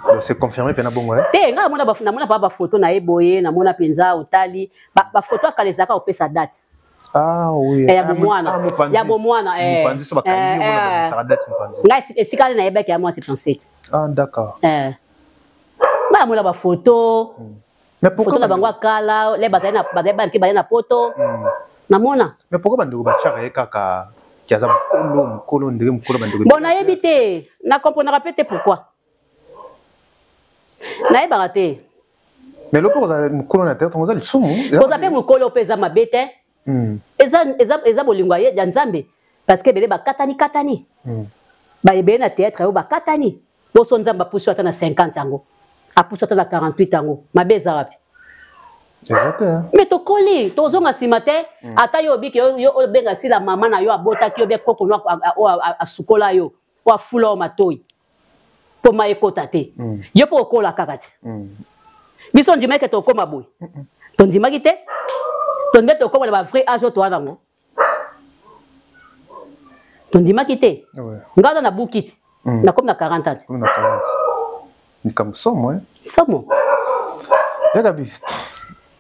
Speaker 2: Donc c'est confirmé pena bongo eh.
Speaker 1: Te nga namona ba namona pa ba photo na ye boye, namona penza otali, ba photo akala ezaka opesa date.
Speaker 2: Ah oui.
Speaker 1: Eh, ya bomwana.
Speaker 2: Ah, mopanzi.
Speaker 1: Ya bomwana, eh.
Speaker 2: Mopanzi so bakangi
Speaker 1: Eh,
Speaker 2: yo mona
Speaker 1: eh.
Speaker 2: babisaka date mopanzi.
Speaker 1: Ngai esika na yebaki ya mwa 77.
Speaker 2: Ah d'accord.
Speaker 1: Eh. Nga namona ba photo.
Speaker 2: Mais pourquoi
Speaker 1: Photo na bango akala, le bazali na bazali bana ke bazali na poto. Namona.
Speaker 2: Mais pourquoi bandeko batiaka ye kaka ki aza mokolo, mokolo, ndenge mokolo bandeko
Speaker 1: Bon, nayebi te, na comprenaka pe te pourquoi. Nayebaka te.
Speaker 2: Mais lopo kozala mokolo na théâtre, oza lisumu.
Speaker 1: Kozala pe mokolo pe eza mabe te. Eza, eza, eza bolingo ya Nzambe. Parce que ebele bakatani katani. Ba ebele na théâtre oyo bakatani. Boso Nzambe apusi ata na 50 yango. Apusi ata na 48 yango. Mabe eza wapi?
Speaker 2: Eza te, hein.
Speaker 1: Mais tokoli, tozonga nsima te. Ata yo obiki, yo, yo obenga sila mama na yo abotaki yo bien koko no oyo asukola yo, oyo afula yo matoi. Po ma ekota te. Yo po okola kaka te. Biso ndimaki ke tokoma boye. Tondimaki te. Tondimaki tokoma na ba vrai âge oyo toa nango. Tondimaki te. Nga aza na buki te. Nakomi na 40 ans te.
Speaker 2: Nakomi na 40. Likambo somo, hein?
Speaker 1: Somo.
Speaker 2: Ya Gabi,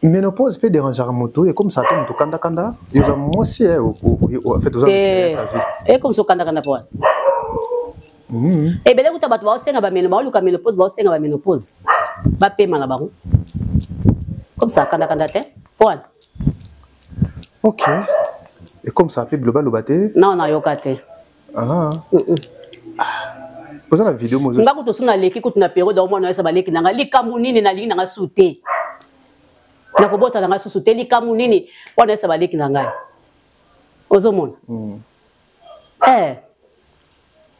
Speaker 2: ménopause peut déranger moto et comme ça te moto kanda kanda, yo za mwasi, eh, o, o, o, en fait, oza
Speaker 1: Te.
Speaker 2: expérience à vie.
Speaker 1: Et comme ça kanda kanda po. Ebele kuta bato baosenga ba ménopause, baoluka ménopause, baosenga ba ménopause. Ba pema na bango. Comme ça kandakanda te mpo wana.
Speaker 2: Ok, et comme ça mpe bilobaloba te?
Speaker 1: Non, nayoka te.
Speaker 2: Ah. Oza na video mozo?
Speaker 1: Nga kutu so naleki kutu na periode omwana oyesa baleki na nga likambo nini, nalingi na nga su te, nakobota na nga susu te, likambo nini wana oyesa baleki na ngai, ozomona. Eh.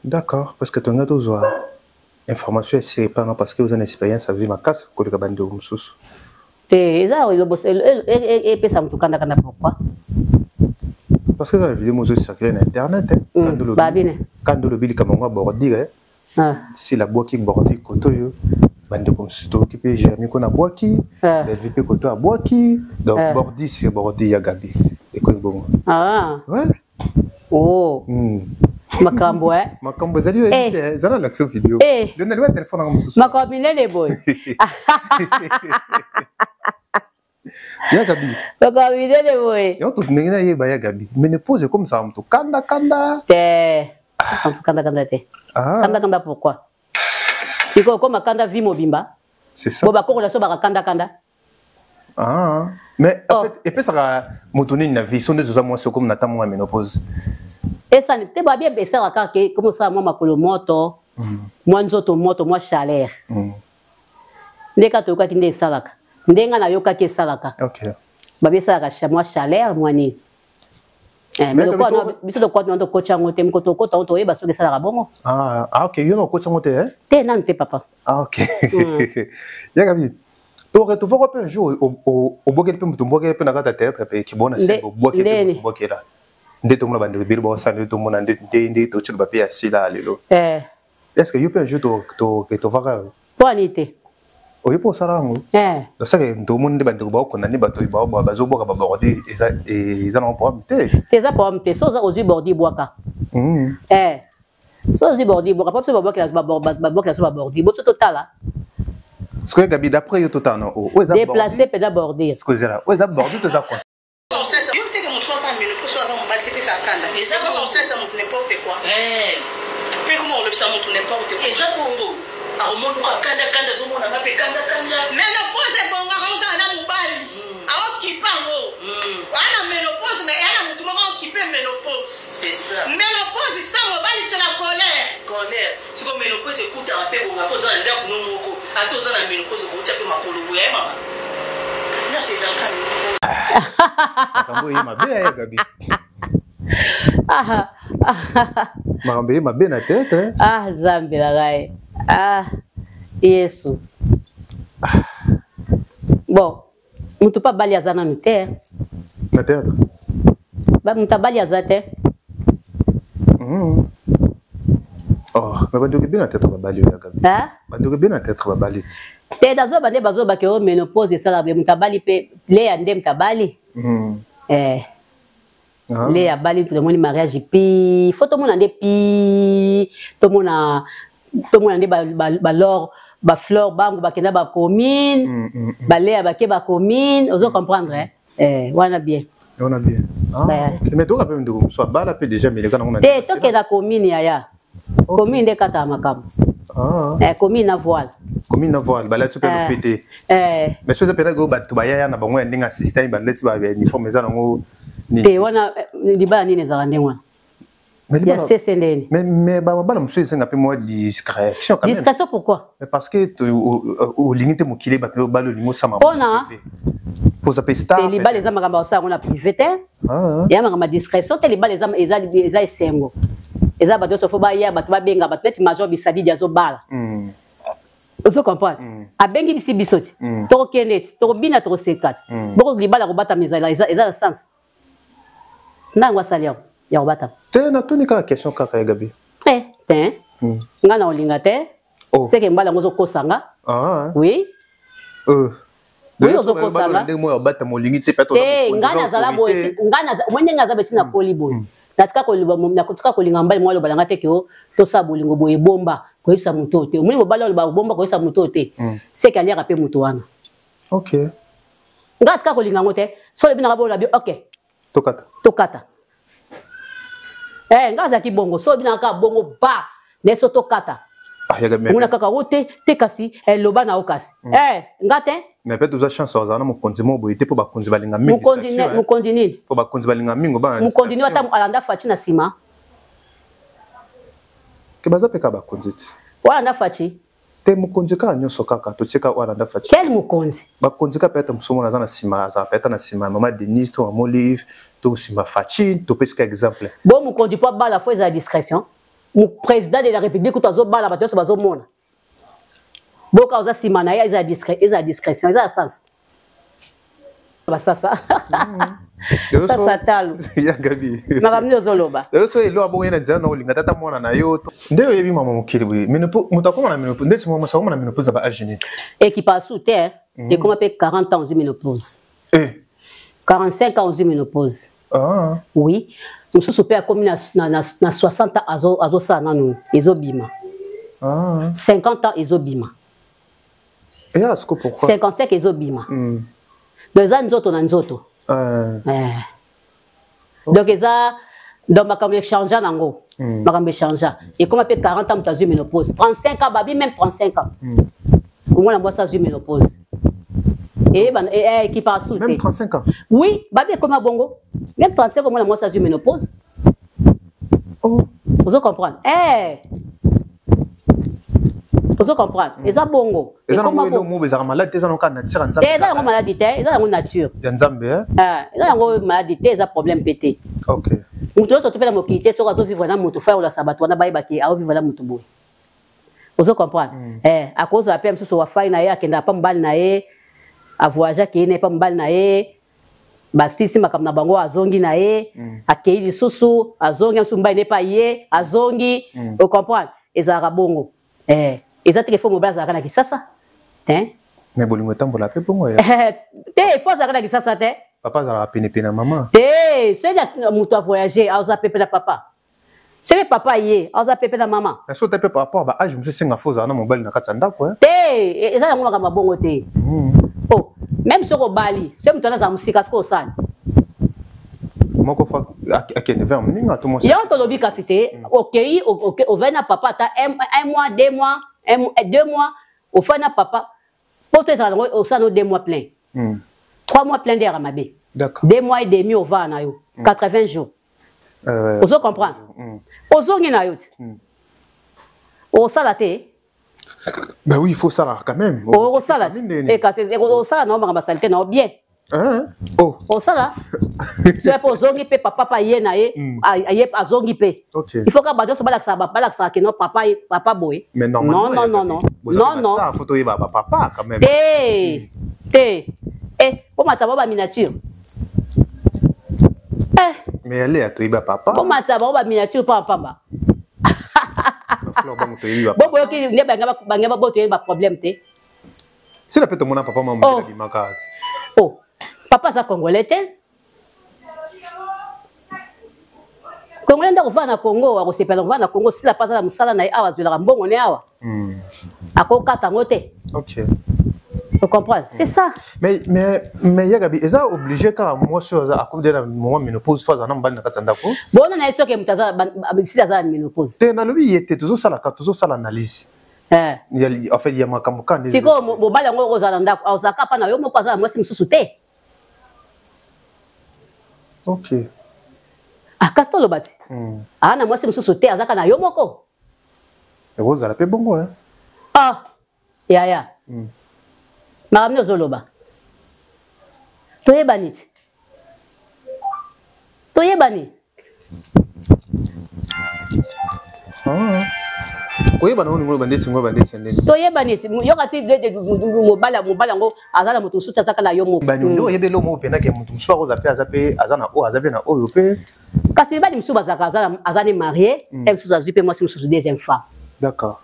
Speaker 2: D'accord, parce que tonga tozwa information ya sirepana, parce que oza na expérience ya vie makasi koleka bandeko mosusu.
Speaker 1: Te, eza epesa moto kandakanda, pourquoi?
Speaker 2: Parce que eza na video mozo circule na internet.
Speaker 1: Babine.
Speaker 2: Kanda olobi likambo yango ya bordure, sila abwaki bordure kote oyo, bandeko mosusu toyoki mpe Jeremi ko nabwaki, Belvi mpe koto abwaki, donc bordure sur bordure ya Gabi ekomi bongo.
Speaker 1: Ouais. Oh. Makambo eh.
Speaker 2: Makambo ezali oyo te, eza na l'action video. Yo naliwa telefone yango mosusu.
Speaker 1: Makambo minene boye.
Speaker 2: Ya Gabi.
Speaker 1: Makambo minene boye.
Speaker 2: Yango to ndenge nayeba ya Gabi. Ménopause comme ça moto kanda kanda.
Speaker 1: Te. Kanda kanda te. Kanda kanda pourquoi? Sikoyo okoma kanda vie mobimba.
Speaker 2: C'est ça.
Speaker 1: Bo bakoko na so baka kanda kanda.
Speaker 2: Ah. Mais en fait, epesaka moto nini na vie so nde oza mwasi okomi na ntango ya ménopause?
Speaker 1: Esani te, babie esalaka kaka ke komi osala mwa makolo moto, mwa nzoto moto, mwa chaleur. Nde kaka toyokaki nde esalaka, nde nga nayokaki esalaka. Babi esalaka mwa chaleur, mwa nini. Biso tokota tokotya yango te, moko tokota yango, toyeba soki esalaka bongo.
Speaker 2: Ah, ah, ok, yo na okotya yango te, eh?
Speaker 1: Te, nanu te, papa.
Speaker 2: Ah, ok. Ya Gabi, toretrouve mpe un jour obwakeli mpe moto, obwakeli mpe na kati ya théâtre mpe kibona se obwakeli mpe moto, obwakela nde tomona bandeko ebele baosala, nde tomona nde totyoka mpe ya sila lelo. Est ce que yo mpe un jour toretrouvaka yo?
Speaker 1: Mpo ani te.
Speaker 2: Oyo mpo osala yango osake, tomoni nde bandeko baokona nde bato bazobwaka babordure, eza nango problème te?
Speaker 1: Te, eza problème te. So ozwi bordure, bwaka. So ozwi bordure, bwaka, po biso babwakela so babordure bo totala.
Speaker 2: Sikoyo Gabi, d'après yo, totala na oyo eza
Speaker 1: déplace mpenza bordure.
Speaker 2: Sikoyo ezala oyo eza bordure to eza
Speaker 3: Yo teke moto aza ménopause, aza mobali te, pesa kanda, osalisa moto n'importe quoi, mpe koma olobisa moto n'importe quoi.
Speaker 4: Eza bongo, akomonuka kanda kanda, azomonanga mpe kanda kanda.
Speaker 3: Ménopause ebongaka ozala na mobali aokipe yango wana ménopause, mais eya na motu moko aokipe ménopause.
Speaker 4: C'est ça.
Speaker 3: Ménopause sans mobali, c'est la colère.
Speaker 4: Colère. Siko ménopause ekutaka mpe bonga mpo oza na ndako no moko, ata oza na ménopause, okotya mpe makolo boye, aye mama.
Speaker 3: Nyonso ezalaka ménopause.
Speaker 2: Makambo eye mabe ya Gabi, makambo eye mabe na tete.
Speaker 1: Ah, Nzambe na ngai, ah Yesu. Bon, moto mpe abali aza nanu te.
Speaker 2: Na théâtre?
Speaker 1: Moto abali aza te.
Speaker 2: Oh, mais bandeko ebele na théâtre babali oyo ya Gabi. Bandeko ebele na théâtre babali ti.
Speaker 1: Te, nazoba nde bazobake oyo ménopause esalaka be moto abali mpe leya nde moto abali. Eh. Le abali, tomoni mariage pi fo tomona nde pi tomona nde balor bafleur bango bakenda bacommune, baleya bake bacommune, ozo comprendre, eh, wana bien.
Speaker 2: Wana bien. Ah, okay. Mais toka mpe ndeko mosusu abala mpe déjà meleka nango na
Speaker 1: Te, tokenda commune, yaya, commune nde kataka makambo. Eh, commune na voile.
Speaker 2: Commune na voile, balati mpe lope te. Mais so eza mpenza oyo bato bayaya na bango ya ndenge ya système, balati ba uniforme, eza nango.
Speaker 1: Te, wana libala nini ezalaka ndenge wana ya sese ndeni?
Speaker 2: Mais bana mosusu esenga mpe mwa discrétion quand même.
Speaker 1: Discrétion pourquoi?
Speaker 2: Mais parce que olingi te mokili bato bali, olingi osama.
Speaker 1: Mpona
Speaker 2: poza mpe star.
Speaker 1: Libala eza makambo ya kosala yango na privé te, ya makambo ya discrétion te. Libala eza esengo, eza bato nyonso fo baya, bato babenga bato neti major Bisadidi azobala, ozo comprendre, abengi bisi biso ti tokokende ti tokobina, tokoseka ti boko libala kobatama eza na sens ndango asali yango ya kobatama.
Speaker 2: Te, natuni kaka question kaka ya Gabi.
Speaker 1: Eh, te, nga na olinga te. Seke mbala yango ozokosa nga. Oui. Oui, ozokosanga.
Speaker 2: Ndenge moko batama olingi te?
Speaker 1: Te, nga nazala boye, nga omoi ndenge aza beti nakoli boye, natika kolinga mobali moko aloba nanga te ke o tosala bolingo boye, ebomba koyebisa moto oyo te. Omoni mobali aloba obomba koyebisa moto oyo te, seke aliaka mpe moto wana. Nga atika kolinga yango te. So olobi nanga boyo, bi ok.
Speaker 2: Tokata.
Speaker 1: Tokata. Eh, nga azalaki bongo. So olobi nanga kaka bongo ba nde so tokata.
Speaker 2: Ah,
Speaker 1: Omona kaka o te te kasi eloba na yo kasi. Eh, nga te.
Speaker 2: Mais peut-être oza chance ozala na mokonzi moko boye te mpo bakonzi balinga mingi.
Speaker 1: Mokonzi mokonzi nini?
Speaker 2: Mpo bakonzi balinga mingi bana.
Speaker 1: Mokonzi nini ata alanda Fatshi na nsima?
Speaker 2: Ke baza mpe kaka bakonzi ti.
Speaker 1: Walanda Fatshi?
Speaker 2: Te mokonzi kaka nyonso kaka totie kaka oyo alanda Fatshi.
Speaker 1: Quel mokonzi?
Speaker 2: Bakonzi kaka peut-être mosusu mona aza na nsima azala peut-être na nsima ya mama Denise to mama Olive to nsima Fatshi topesi ka exemple.
Speaker 1: Bo mokonzi mpo abala fo ezala discrétion. Président de la République kutu azobala bato nyonso bazomona. Boka oza nsima na ye eza discrétion eza ya sens. Basasa. Sasa talo.
Speaker 2: Ya Gabi.
Speaker 1: Makambo nini ozoloba?
Speaker 2: Lelo so elo abongo ye na nzela na olinga tata mwana na yo. Nde oyebi mama mokili boye. Menopause moto akoma na menopause ndeti mwasi akoma na menopause na ba âge nini?
Speaker 1: Ekipa su te. Ekoma pe 40 ans ozwi menopause.
Speaker 2: Eh.
Speaker 1: 45 ans ozwi ménopause.
Speaker 2: Ah.
Speaker 1: Oui. Mosusu mpe akomi na, na, na, na 60 ans azosala nanu ezobima.
Speaker 2: Ah.
Speaker 1: 50 ans ezobima.
Speaker 2: Eyaka siko pourquoi?
Speaker 1: 55 ezobima. Donc eza nzoto na nzoto.
Speaker 2: Ah.
Speaker 1: Eh. Donc eza donc makambo echangea nango. Makambo echangea. Ekoma mpe 40 ans moto azwi ménopause. 35 ans babi même 35 ans. Omwana mwasi azwi ménopause. Et qui passe
Speaker 2: même 35 ans.
Speaker 1: Oui, babi ekoma bongo. Même 35 ans mwana mwasi azwi ménopause.
Speaker 2: Oh.
Speaker 1: Ozo comprendre? Eh. Ozo comprendre? Eza bongo.
Speaker 2: Eza nango eloko moko ezalaka maladi te, eza nango kaka nature ya Nzambe.
Speaker 1: Eza yango maladi te, eza yango nature.
Speaker 2: Ya Nzambe, eh?
Speaker 1: Ah, eza yango maladi te, eza problème pe te.
Speaker 2: OK.
Speaker 1: Moto nyonso topela mokili te soki azovivre na moto fa olasa bato wana bayebaki aovivre na moto boye. Ozo comprendre? Eh, akozala pe mosusu wafai na ye akendaka pa mobali na ye, avoyage akei na ye pa mobali na ye, basisi makambo na bango azongi na ye, akei lisusu, azongi mosusu mobali na ye pa ye, azongi, o comprendre? Ezalaka bongo. Eh, eza te ke fo mobali azalaka na Kisasa. Hein?
Speaker 2: Mais bolingo etambola pe bongo ya.
Speaker 1: Te, fo azalaka na Kisasa te.
Speaker 2: Papa azalaka pene pene na mama.
Speaker 1: Te, soki moto a voyager, aza pepe na papa. Soki papa ye, aza pepe na mama.
Speaker 2: Mais soki pe par rapport ba âge mosusu esenga fo ozala na mobali na kati ya ndako, hein?
Speaker 1: Te, eza yango makambo ya bongo te. Oh, même soki obali, soki moto wana azala mosika, soki osali.
Speaker 2: Moko fa akende vers moninga to mwasi.
Speaker 1: Yango tolobi kasi te, okei, ovandi na papa ata un mois, 2 mois, 2 mois, ofandi na papa, po to ezala nango, osala no 2 mois plein. 3 mois plein nde yaka mabe.
Speaker 2: D'accord.
Speaker 1: 2 mois et demi ovanda na yo, 80 jours. Ozo comprendre? Ozongi na yo ti. Osala te?
Speaker 2: Ben oui, il faut ça quand même.
Speaker 1: Osala ti. Et kasi osala na makambo salite na bien.
Speaker 2: Hein? Oh.
Speaker 1: Osala. Tu es pour zongi pe papa pa ye na ye, ye azongi pe.
Speaker 2: OK.
Speaker 1: Il faut que bato so balakisa ba balakisa que non papa papa boy.
Speaker 2: Mais normalement
Speaker 1: Non non non non. Non non.
Speaker 2: Faut toyeba ba papa quand même.
Speaker 1: Te. Te. Eh, po mataba ba miniature. Eh.
Speaker 2: Mais elle est toyeba papa.
Speaker 1: Po mataba ba miniature pa pamba.
Speaker 2: Fleur bango toyebi ba.
Speaker 1: Bobo yoki nde banga banga ba boto ba problème te.
Speaker 2: C'est la pete mona papa mama oh. bimaka.
Speaker 1: Oh. Papa za congolais te. Congolais ndako va na Congo akosepela va na Congo sila pasa na musala na ye awa azwelaka mbongo ne awa. Akokata ngo te.
Speaker 2: OK.
Speaker 1: Tu comprends? C'est ça.
Speaker 2: Mais Yagabi, est-ce obligé quand moi sur à comme de la moment ménopause phase na mbali na kati ndako?
Speaker 1: Bon na yeso ke mutaza si aza ménopause.
Speaker 2: Te na lobi yete toujours ça la toujours ça l'analyse.
Speaker 1: Eh.
Speaker 2: Il y a en fait il y a makambo kan.
Speaker 1: Siko mobali yango ozala ndako, ozaka pa na yo moko azala mwasi mususu te.
Speaker 2: OK.
Speaker 1: Ah kasto lobati. Ah na mwasi mususu te azaka na yo moko.
Speaker 2: Ekozala pe bongo hein.
Speaker 1: Ah. Ya ya. Makambo ozoloba. Toyebani ti. Toyebani.
Speaker 2: Ah. Koyebana ngo bandesi ngo bandesi ndeni.
Speaker 1: Toyebani ti yoka ti mobala mobala ngo azala moto mosusu azaka na yo moko.
Speaker 2: Bani ndo oyebelo mo pena ke moto mosusu akoza pe aza pe aza na o aza pe na oyo pe.
Speaker 1: Kasi mibali mosusu bazaka aza aza ne marié, et mosusu azwi pe mwasi mosusu deuxième femme.
Speaker 2: D'accord.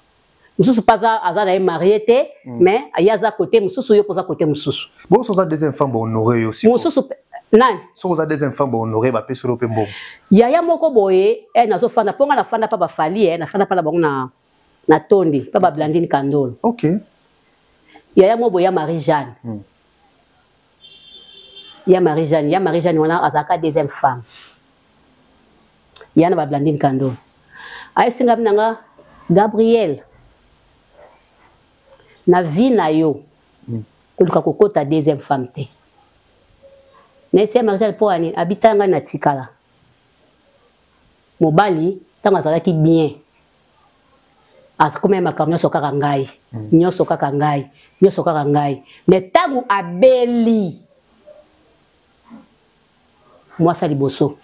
Speaker 1: Mosusu pa aza na ye marié te, mais ye aza côté mosusu yo poza côté mosusu.
Speaker 2: Bon, soza deuxième femme bon honoré aussi.
Speaker 1: Mosusu nani?
Speaker 2: Soza deuxième femme bon honoré ba pesolo pe mbongo.
Speaker 1: Yaya moko boye, eh nazo fanda ponga na fanda pa ba fali eh na fanda pa na bango na na tondi pa ba Blandine Kandolo.
Speaker 2: OK.
Speaker 1: Yaya moko boye ya Marie Jeanne. Ya Marie Jeanne, ya Marie Jeanne wana azaka deuxième femme. Ya na ba Blandine Kandolo. Aye singa nanga Gabriel. Na vie na yo, koluka kokota deuxième femme te. Nayebisi ye Marie-Jeanne mpo ya nini abita ngai na tikala. Mobali ntango azalaki bien akomaki makambo nyonso kaka ngai, nyonso kaka ngai, nyonso kaka ngai. Mais ntango abeli mwasi ya liboso,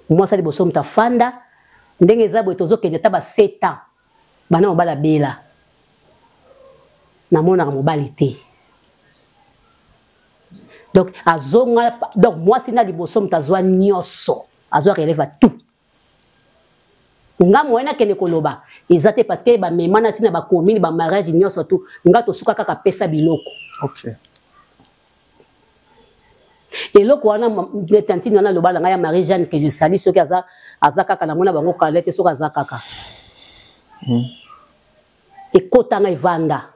Speaker 1: mwasi ya liboso moto afanda ndenge eza boye, tozokende ata ba 7 ans bana mobali abela, namonaka mobali te. Donc azonga, donc mwasi na liboso moto azwa nyonso, azwa relève à tout. Nga moyen nakende koloba eza te parce que bamema na ntina bacommune bamariage nyonso tu, nga tosuka kaka pesa biloko.
Speaker 2: Okay.
Speaker 1: Eloko wana tantine wana aloba na ngai ya Marie Jeanne que je sali, soki aza, aza kaka namona bango kala te, soki aza kaka ekotanga evanda.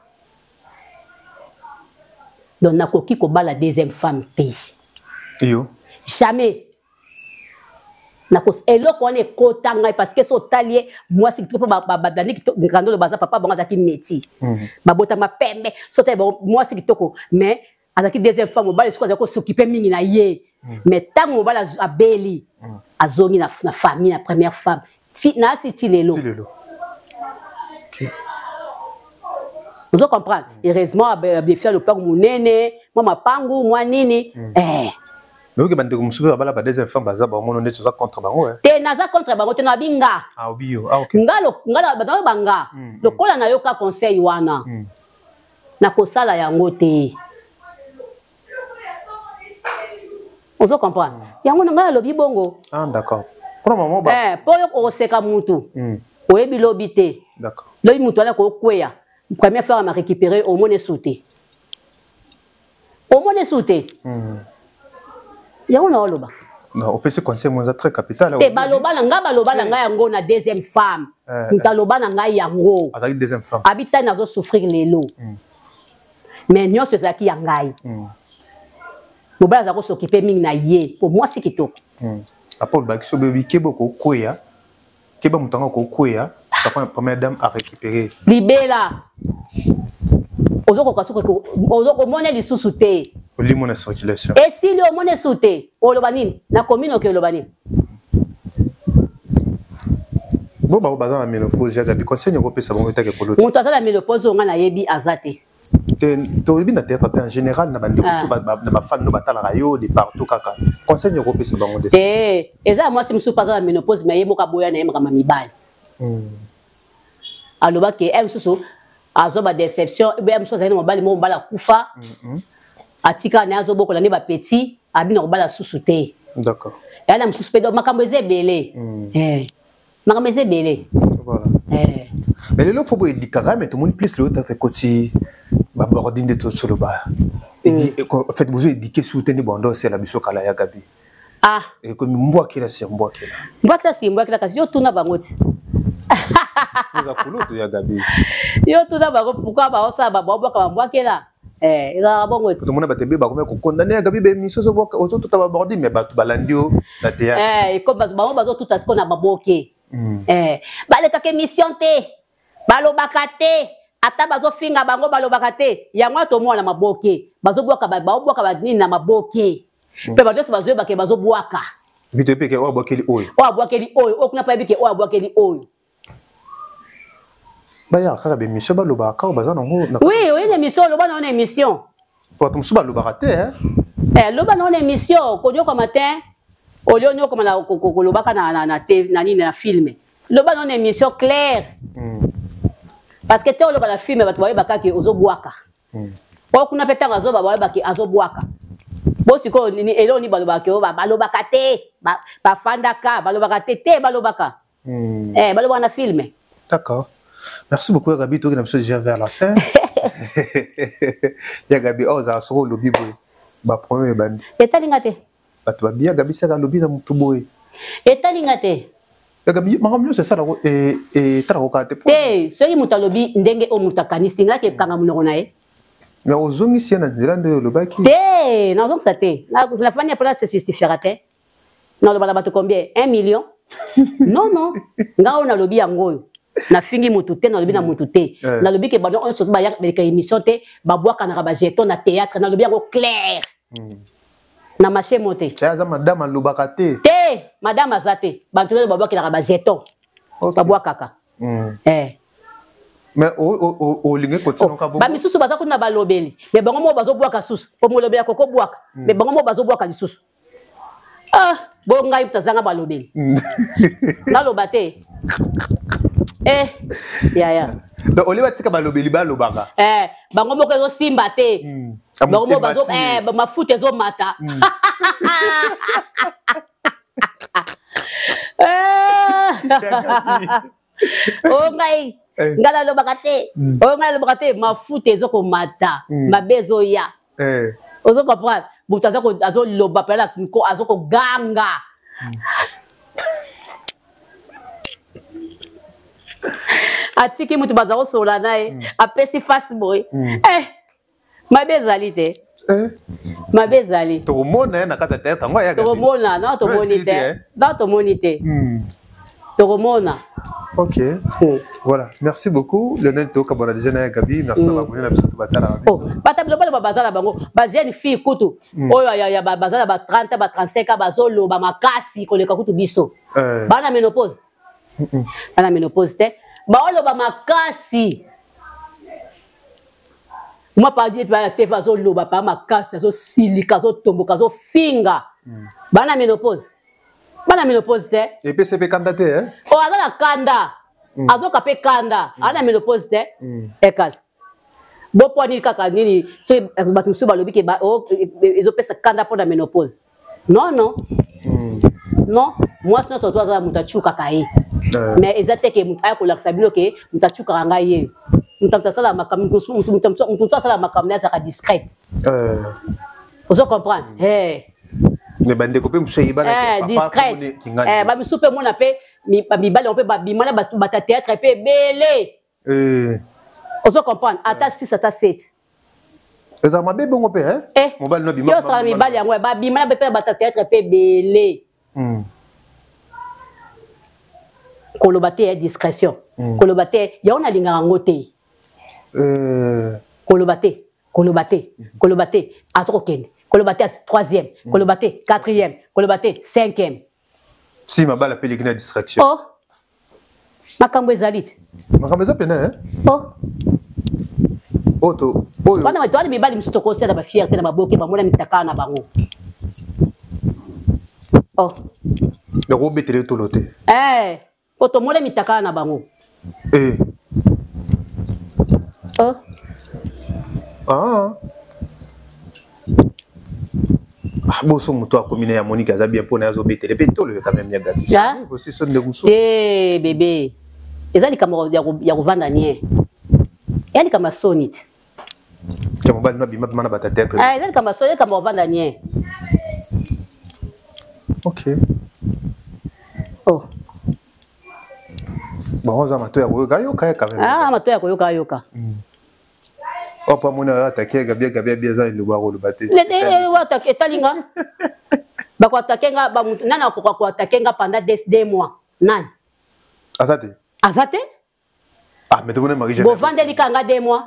Speaker 1: Donc nakoki kobala deuxième femme te.
Speaker 2: Yo
Speaker 1: jamais. Eloko wana ekota ngai parce que so otali ye mwasi kitoko mpo babandi ngandolo baza papa bango azalaki métis, babotama pembe, so otali bango mwasi kitoko, mais azalaki deuxième femme. Mobali soki azalaki kosokipe mingi na ye, mais ntango mobali abeli, azongi na famille na première femme ti naasi ti lelo.
Speaker 2: Ti lelo. Okay.
Speaker 1: Ozo comprendre? Heureusement abefia lopango monene, mwa mapangu mwa nini.
Speaker 2: Nayoki bandeko mosusu mpe babala ba deuxième femme, baza bamono ndeti oza contre bango, eh.
Speaker 1: Te, naza contre bango te, nabi nga.
Speaker 2: Ah, obi yo. Ah, okay.
Speaker 1: Nga nga bato banga lokola nayoka conseil wana, nakosala yango te. Ozo comprendre? Yango na ngai alobi bongo.
Speaker 2: Ah, d'accord. Mpona mama ba
Speaker 1: Mpo yo okoseka mutu, oyebi lobi te.
Speaker 2: D'accord.
Speaker 1: Lobi mutu wana kokweya, première fois ma récupérer, omoni esu te, omoni esu te. Yango na oloba.
Speaker 2: Non, opesi conseil mo eza très capital.
Speaker 1: Te, baloba na ngai, baloba na ngai yango na deuxième femme. Moto aloba na ngai yango.
Speaker 2: Azalaki deuxième femme.
Speaker 1: Abitani nazosouffrir lelo, mais nyonso ezalaki ya ngai. Mobali aza kosokipe mingi na ye po mwasi kitoko.
Speaker 2: Apo olobaki so obebi keba okokweya, keba moto yango akokweya, papa première dame a récupéré.
Speaker 1: Libela ozokoka soki omoni lisusu te.
Speaker 2: Olimo na circulation.
Speaker 1: Esili, omoni esu te. Oloba nini na commune? Oke oloba nini?
Speaker 2: Bo bango baza na ménopause, ya Gabi, conseil okopesa bango etake kolo?
Speaker 1: Moto aza na ménopause oyo ngai nayebi aza te.
Speaker 2: Toyebi na théâtre te, en général na bandeko to na bafan no batalaka yo de partout kaka, conseil okopesa bango
Speaker 1: te? Te, eza ya mwasi mosusu mpe aza na ménopause, mais ye moko aboya na ye makambo ya mibali. Alobaki e mosusu azwa badéception, ye mosusu azali na mobali moko, mobali akufa, atika na ye, azobokola nde bapeti, abi na kobala susu te.
Speaker 2: D'accord.
Speaker 1: Ya na mosusu mpe, donc makambo eza ebele. Makambo eza ebele.
Speaker 2: Voilà. Mais lelo fo boyedikaka, mais tomoni plus lelo tata ekoti babordine nde tosoloba. En fait bozo édike su te nde bondo osela biso kala, ya Gabi.
Speaker 1: Ah.
Speaker 2: Ekomi mbwakela sur mbwakela.
Speaker 1: Mbwakela si mbwakela, kasi yo tuna bango ti.
Speaker 2: Oza kulutu, ya Gabi.
Speaker 1: Yo tuna bango pourquoi baosala babwaka bambwakela. Ezalaka bongo ti.
Speaker 2: Tomona bato ebele bakomi kokondane ya Gabi, bemission ozotuta babordine, mais bato balandi yo na théâtre.
Speaker 1: Bango bazotuta sikoyo na baboke. Balekaka émission te, balobaka te, ata bazofinga bango balobaka te. Yango wana tomona na maboke bazobwaka, baobwaka banini na maboke mpe bato nyonso bazoyebake bazobwaka.
Speaker 2: Bito epeke oyo abwakeli oyo.
Speaker 1: Oyo abwakeli oyo, oyo kuna mpe ayebike oyo abwakeli oyo.
Speaker 2: Bayaka kaka bemission, balobaka kaka baza nango.
Speaker 1: Oui, oye na émission, oloba na na émission.
Speaker 2: Bato mosusu balobaka te.
Speaker 1: Loba na na émission, konyokama te olie onyokama na kolobaka na nini, na film. Loba na na émission claire, parce que te oloba na film, bato bayebaka ke ozobwaka. Oyo kuna mpe ntango azoba, bayebaki azobwaka. Bo sikoyo nini, eloko nini balobaka? Oyo balobaka te, bafandaka, balobaka te, te balobaka. Balobaka na film.
Speaker 2: D'accord, merci beaucoup ya Gabi. Toki na biso déjà vers la fin, ya Gabi. Oyo ozala soki olobi boye, baproblème ebandi.
Speaker 1: Etalinga te.
Speaker 2: Bato babi ya Gabi saka alobi na motu boye.
Speaker 1: Etalinga te.
Speaker 2: Ya Gabi, makambo nyonso esalako etalako kaka te.
Speaker 1: Te, soki moto alobi ndenge oyo moto akanisi, ngaki ekanga monoko na ye.
Speaker 2: Mais ozongisi ye na nzela nde oyo olobaki.
Speaker 1: Te, nazongisa te. Nafandi mpona se justifiaka te. Naloba na bato combien? 1 million? Non, non, nga oyo nalobi yango oyo. Nafingi motu te, nalobi na motu te. Nalobi ke bango nyonso bayaka émission te, babwakanaka bajeton na théâtre. Nalobi yango clair. Na marché mo te.
Speaker 2: Aza madame alobaka te.
Speaker 1: Te, madame aza te. Bato nyonso babwakelaka bajeton, babwakaka.
Speaker 2: Mais olingi kotinuka
Speaker 1: bongo, bamisusu baza kuna balobeli, mais bango moko bazobwaka susu, po molobeli akoki kobwaka, mais bango moko bazobwaka lisusu. Ah, bo ngai moto azanga balobeli, naloba te. Eh, yaya.
Speaker 2: Donc olie batika balobeli balobaka.
Speaker 1: Eh, bango moko ezosimba te. Bango moko bazo eh, mafuta ezomata. O ngai, ngai nalobaka te. Oyo ngai nalobaka te, mafuta ezokomata, mabe ezoya. Ozo comprendre, moto azoloba mpela azokoganga, atiki moto baza kosola na ye, apesi face boye. Eh, mabe ezali te, mabe ezali.
Speaker 2: Tokomona ye na kati ya théâtre yango ayaka.
Speaker 1: Tokomona non, tomoni te, non, tomoni te, tokomona.
Speaker 2: Ok, voilà, merci beaucoup Lionel. Tokabona déjà na ya Gabi. Merci na babone na biso to batalaka biso.
Speaker 1: Bata bilobaloba baza na bango, bajeune fille kutu oyo baza na ba 30, ba 35, bazoloba makasi koleka kutu biso. Bana ménopause, bana ménopause te, baoloba makasi. Mwa padi ete baya te, azoloba pa makasi, azosilika, azotomboka, azofinga. Bana ménopause, bana ménopause te.
Speaker 2: Epesi mpe kanda te?
Speaker 1: O aza na kanda, azoka mpe kanda. Aza na ménopause te. Ekasi bopwa nini kaka nini, soki bato mosusu balobi ke ezopesa kanda mpo na ménopause, non, non, non. Mwasi nyonso to aza na moto acukaka ye, mais eza te ke moto aya kolakisa bino ke moto acukaka ngai ye. Moto asala makambo, moto mosusu asala makambo naye, azalaka discrète. Ozo comprendre?
Speaker 2: Mais bandeko mpe mosusu
Speaker 1: eyebana. Discrète. Bamisusu mpe mona mpe mibali yango mpe babima na bata théâtre mpe ebele. Ozo comprendre, ata 6, ata 7.
Speaker 2: Eza mabe bongo mpe.
Speaker 1: Mobali no bima. Osala mibali yango babima na mpe bata théâtre mpe ebele. Koloba te ya discrétion, koloba te yango nalingaka yango te. Koloba te, koloba te, koloba te, aza kokende. Koloba te, troisième. Koloba te, quatrième. Koloba te, cinquième.
Speaker 2: Si mabala mpe eleki na distraction.
Speaker 1: Oh, makambo ezali te.
Speaker 2: Makambo eza pene.
Speaker 1: Oh,
Speaker 2: oyo to oyo
Speaker 1: wana bato wana, mibali mosusu tokosala bafierté na baboke, bamona mitaka na bango. Oh.
Speaker 2: Donc obetele tolo te.
Speaker 1: Eh, po tomona mitaka na bango. Oh.
Speaker 2: Ah. Ah, boso moto akomi na ya Monike aza bien mpona azobetele mpe tolo quand même ya Gabi aussi so ndeko mosusu.
Speaker 1: Te, bébé, eza likambo ya kovanda nie, eya likambo ya soni te.
Speaker 2: Ya mobali no abima bima na bata théâtre.
Speaker 1: Eza likambo ya soni, likambo ya kovanda nie.
Speaker 2: Ok.
Speaker 1: Oh.
Speaker 2: Bon, oza mato ya koyoka, yoka ye quand même.
Speaker 1: Ah, mato ya koyoka, yoka.
Speaker 2: Oyo mpo amoni oyo atake Gabi, Gabi abi eza eloba koloba te.
Speaker 1: Etali nga, bakoatake nga nani? Akoka koatake nga pendant 2 mois, nani?
Speaker 2: Aza te.
Speaker 1: Aza te.
Speaker 2: Ah, mais tomoni Marie.
Speaker 1: Bovandeli kaka nga 2 mois,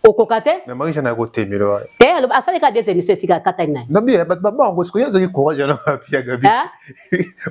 Speaker 1: okoka te.
Speaker 2: Mais Marie Jeanne akotemela wa.
Speaker 1: Te, asali kaka deux émissions, esika akatani na ye.
Speaker 2: Nabi bato babango sikoyo, ye azwaki courage yana wapi ya Gabi?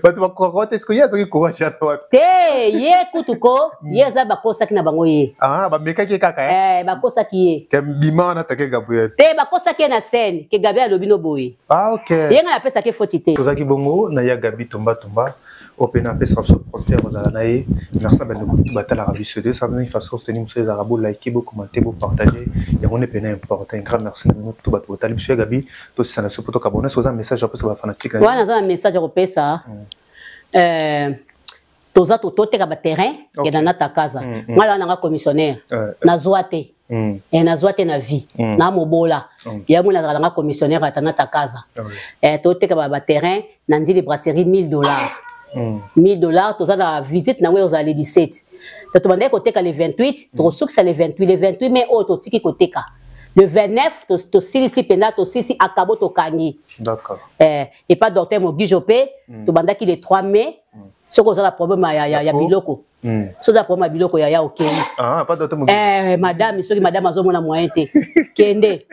Speaker 2: Bato bakokaka te, sikoyo ye azwaki courage yana wapi?
Speaker 1: Te, ye kutu ko ye aza, bakosaki na bango ye.
Speaker 2: Ah, bamekaki ye kaka.
Speaker 1: Eh, bakosaki ye.
Speaker 2: Ke bima wana take Gabriel.
Speaker 1: Te, bakosaki ye na scène ke Gabriel alobi no boye.
Speaker 2: Ah, ok.
Speaker 1: Ye nga napesaki foti te.
Speaker 2: Tozalaki bongo na ya Gabi Tumba Tumba, oyo mpe napesaka biso conseil kozala na ye. Merci na bandeko tu batalaka biso de ça façon soutenir mosusu ezalaka bolike, bocommenter, bopartager, yango nde pena important. Un grand merci na bino tu bato botali biso. Ya Gabi, tosisana biso po tokabona. Soki oza message apesa bafanatique.
Speaker 1: Wana aza na message ya kopesa, toza toteka baterrain ya na Nata Kaza. Ngai wana nanga commissionnaire, nazwa te, nazwa te na vie na mobola yango, nazala nanga commissionnaire ya Tanata Kaza. Toteka baterrain na Ndjili Brasserie, 1000 dollars, 1000 dollars. Toza na visite nango ezala le 17. To tobandaki koteka le 28, tokosukisa le 28, le 28 mai oyo totiki koteka. Le 29 tosilisi mpenza, tosilisi akabo, tokangi. Epa docteur Mogijo mpe tobandaki le 3 mai. Soki oza na problème ya biloko. Soki oza problème ya biloko, yaya, okei.
Speaker 2: Ah, pas docteur Mogijo.
Speaker 1: Madame, soki madame azomona moyen te, kende,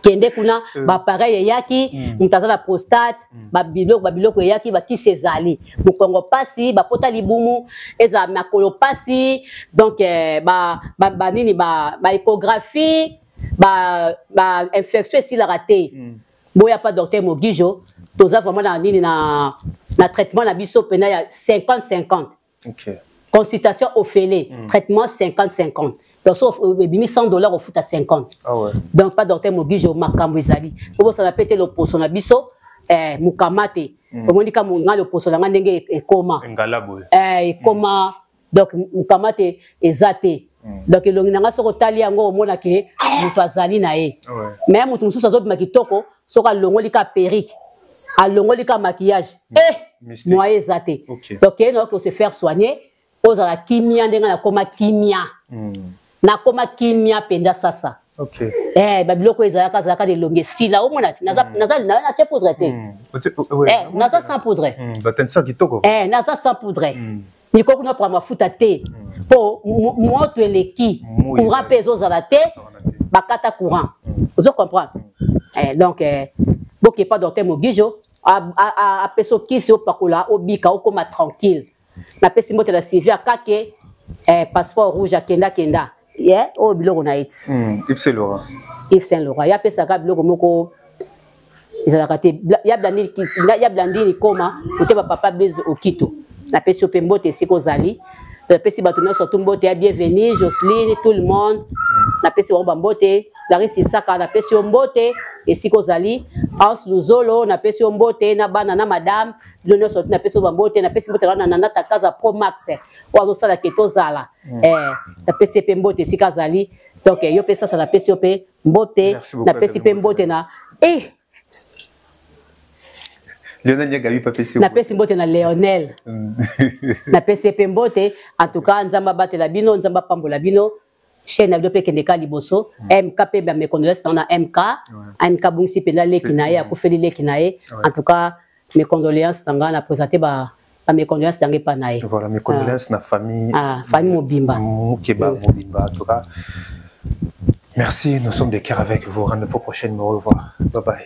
Speaker 1: kende kuna. Baappareil eyaki, moto aza na prostate, babiloko eyaki, bakisi ezali, mokongo pasi, bapota libumu, ezala makolo pasi. Donc banini, baéchographie, bainfection esilaka te. Boya pa docteur Mogijo, toza vraiment na nini, na traitement na biso mpena ya 50 50. Consultation ofele, traitement 50 50. Donc so ebimi 100 $ ofuta 50.
Speaker 2: Ah ouais.
Speaker 1: Donc pa docteur Mogijo, makambo ezali. Obosana pe te loposo na biso, mokama te. Omoni ka nga loposo na nga ndenge ekoma.
Speaker 2: Ngala boye.
Speaker 1: Ekoma. Donc mokama te eza te. Donc elongi na nga, soki otali yango, omona ke moto azali na ye. Mais moto mosusu azobima kitoko, soki alongoli ka perruque, alongoli ka maquillage,
Speaker 2: Mystique.
Speaker 1: Moyen eza te. Donc keye na oke se faire soigner, ozala kimia ndenge nakoma kimia. Nakoma kimia mpenza sasa. Babiloko ezalaka azalaka na elongi esila, omona ti natie poudre te. Naza sans poudre.
Speaker 2: Batenisa kitoko.
Speaker 1: Naza sans poudre. Mikoko napoka mafuta te mpo moto eleki.
Speaker 2: Moi,
Speaker 1: courant mpe ezozala te, bakata courant, ozo comprendre. Donc bokepa docteur Mogijo, apesa okisi, opakola, obika, okóma tranquille. Napesi mbote na Sylvie Akake, passeport rouge, akenda ye oyo biloko na ye ti.
Speaker 2: Yves Saint Laurent.
Speaker 1: Yves Saint Laurent, ye apesaka biloko moko ezalaka te. Ya Blandini, ya Blandini koma kote bapapa Blaise Okito, napesi yo mpe mbote esika ozali. Napesi bato nyonso tu mbote ya bienvenue, Joceline, tout le monde, napesi bango bambote. Larisi Isaka, napesi yo mbote esika ozali. Hans Luzolo, napesi yo mbote na bana na madame, bino nyonso tu napesi yo bambote. Napesi mbote na Nana Takaza Pro Max oyo azosala ke tozala. Napesi ye mpe mbote esika azali. Donc yo mpe sasa, napesi yo mpe mbote.
Speaker 2: Merci beaucoup.
Speaker 1: Napesi mpe mbote na
Speaker 2: Lionel Nyagabi papesi.
Speaker 1: Napesi mbote na Léonel, napesi ye mpe mbote. En tout cas, Nzambe abatela bino, Nzambe apambola bino, chaîne na bino mpe ekende ka liboso. MK mpe, bames condoléances na MK. MK abungisi mpenza leki na ye, akufeli leki na ye. En tout cas, mes condoléances na ngai, na présente ba mes condoléances na ngai epa na ye.
Speaker 2: Voilà, mes condoléances na famille.
Speaker 1: Ah, famille mobimba.
Speaker 2: Mukeba mobimba, en tout cas. Merci, nous sommes de cœur avec vous. Rendez-vous prochainement. Au revoir. Bye bye.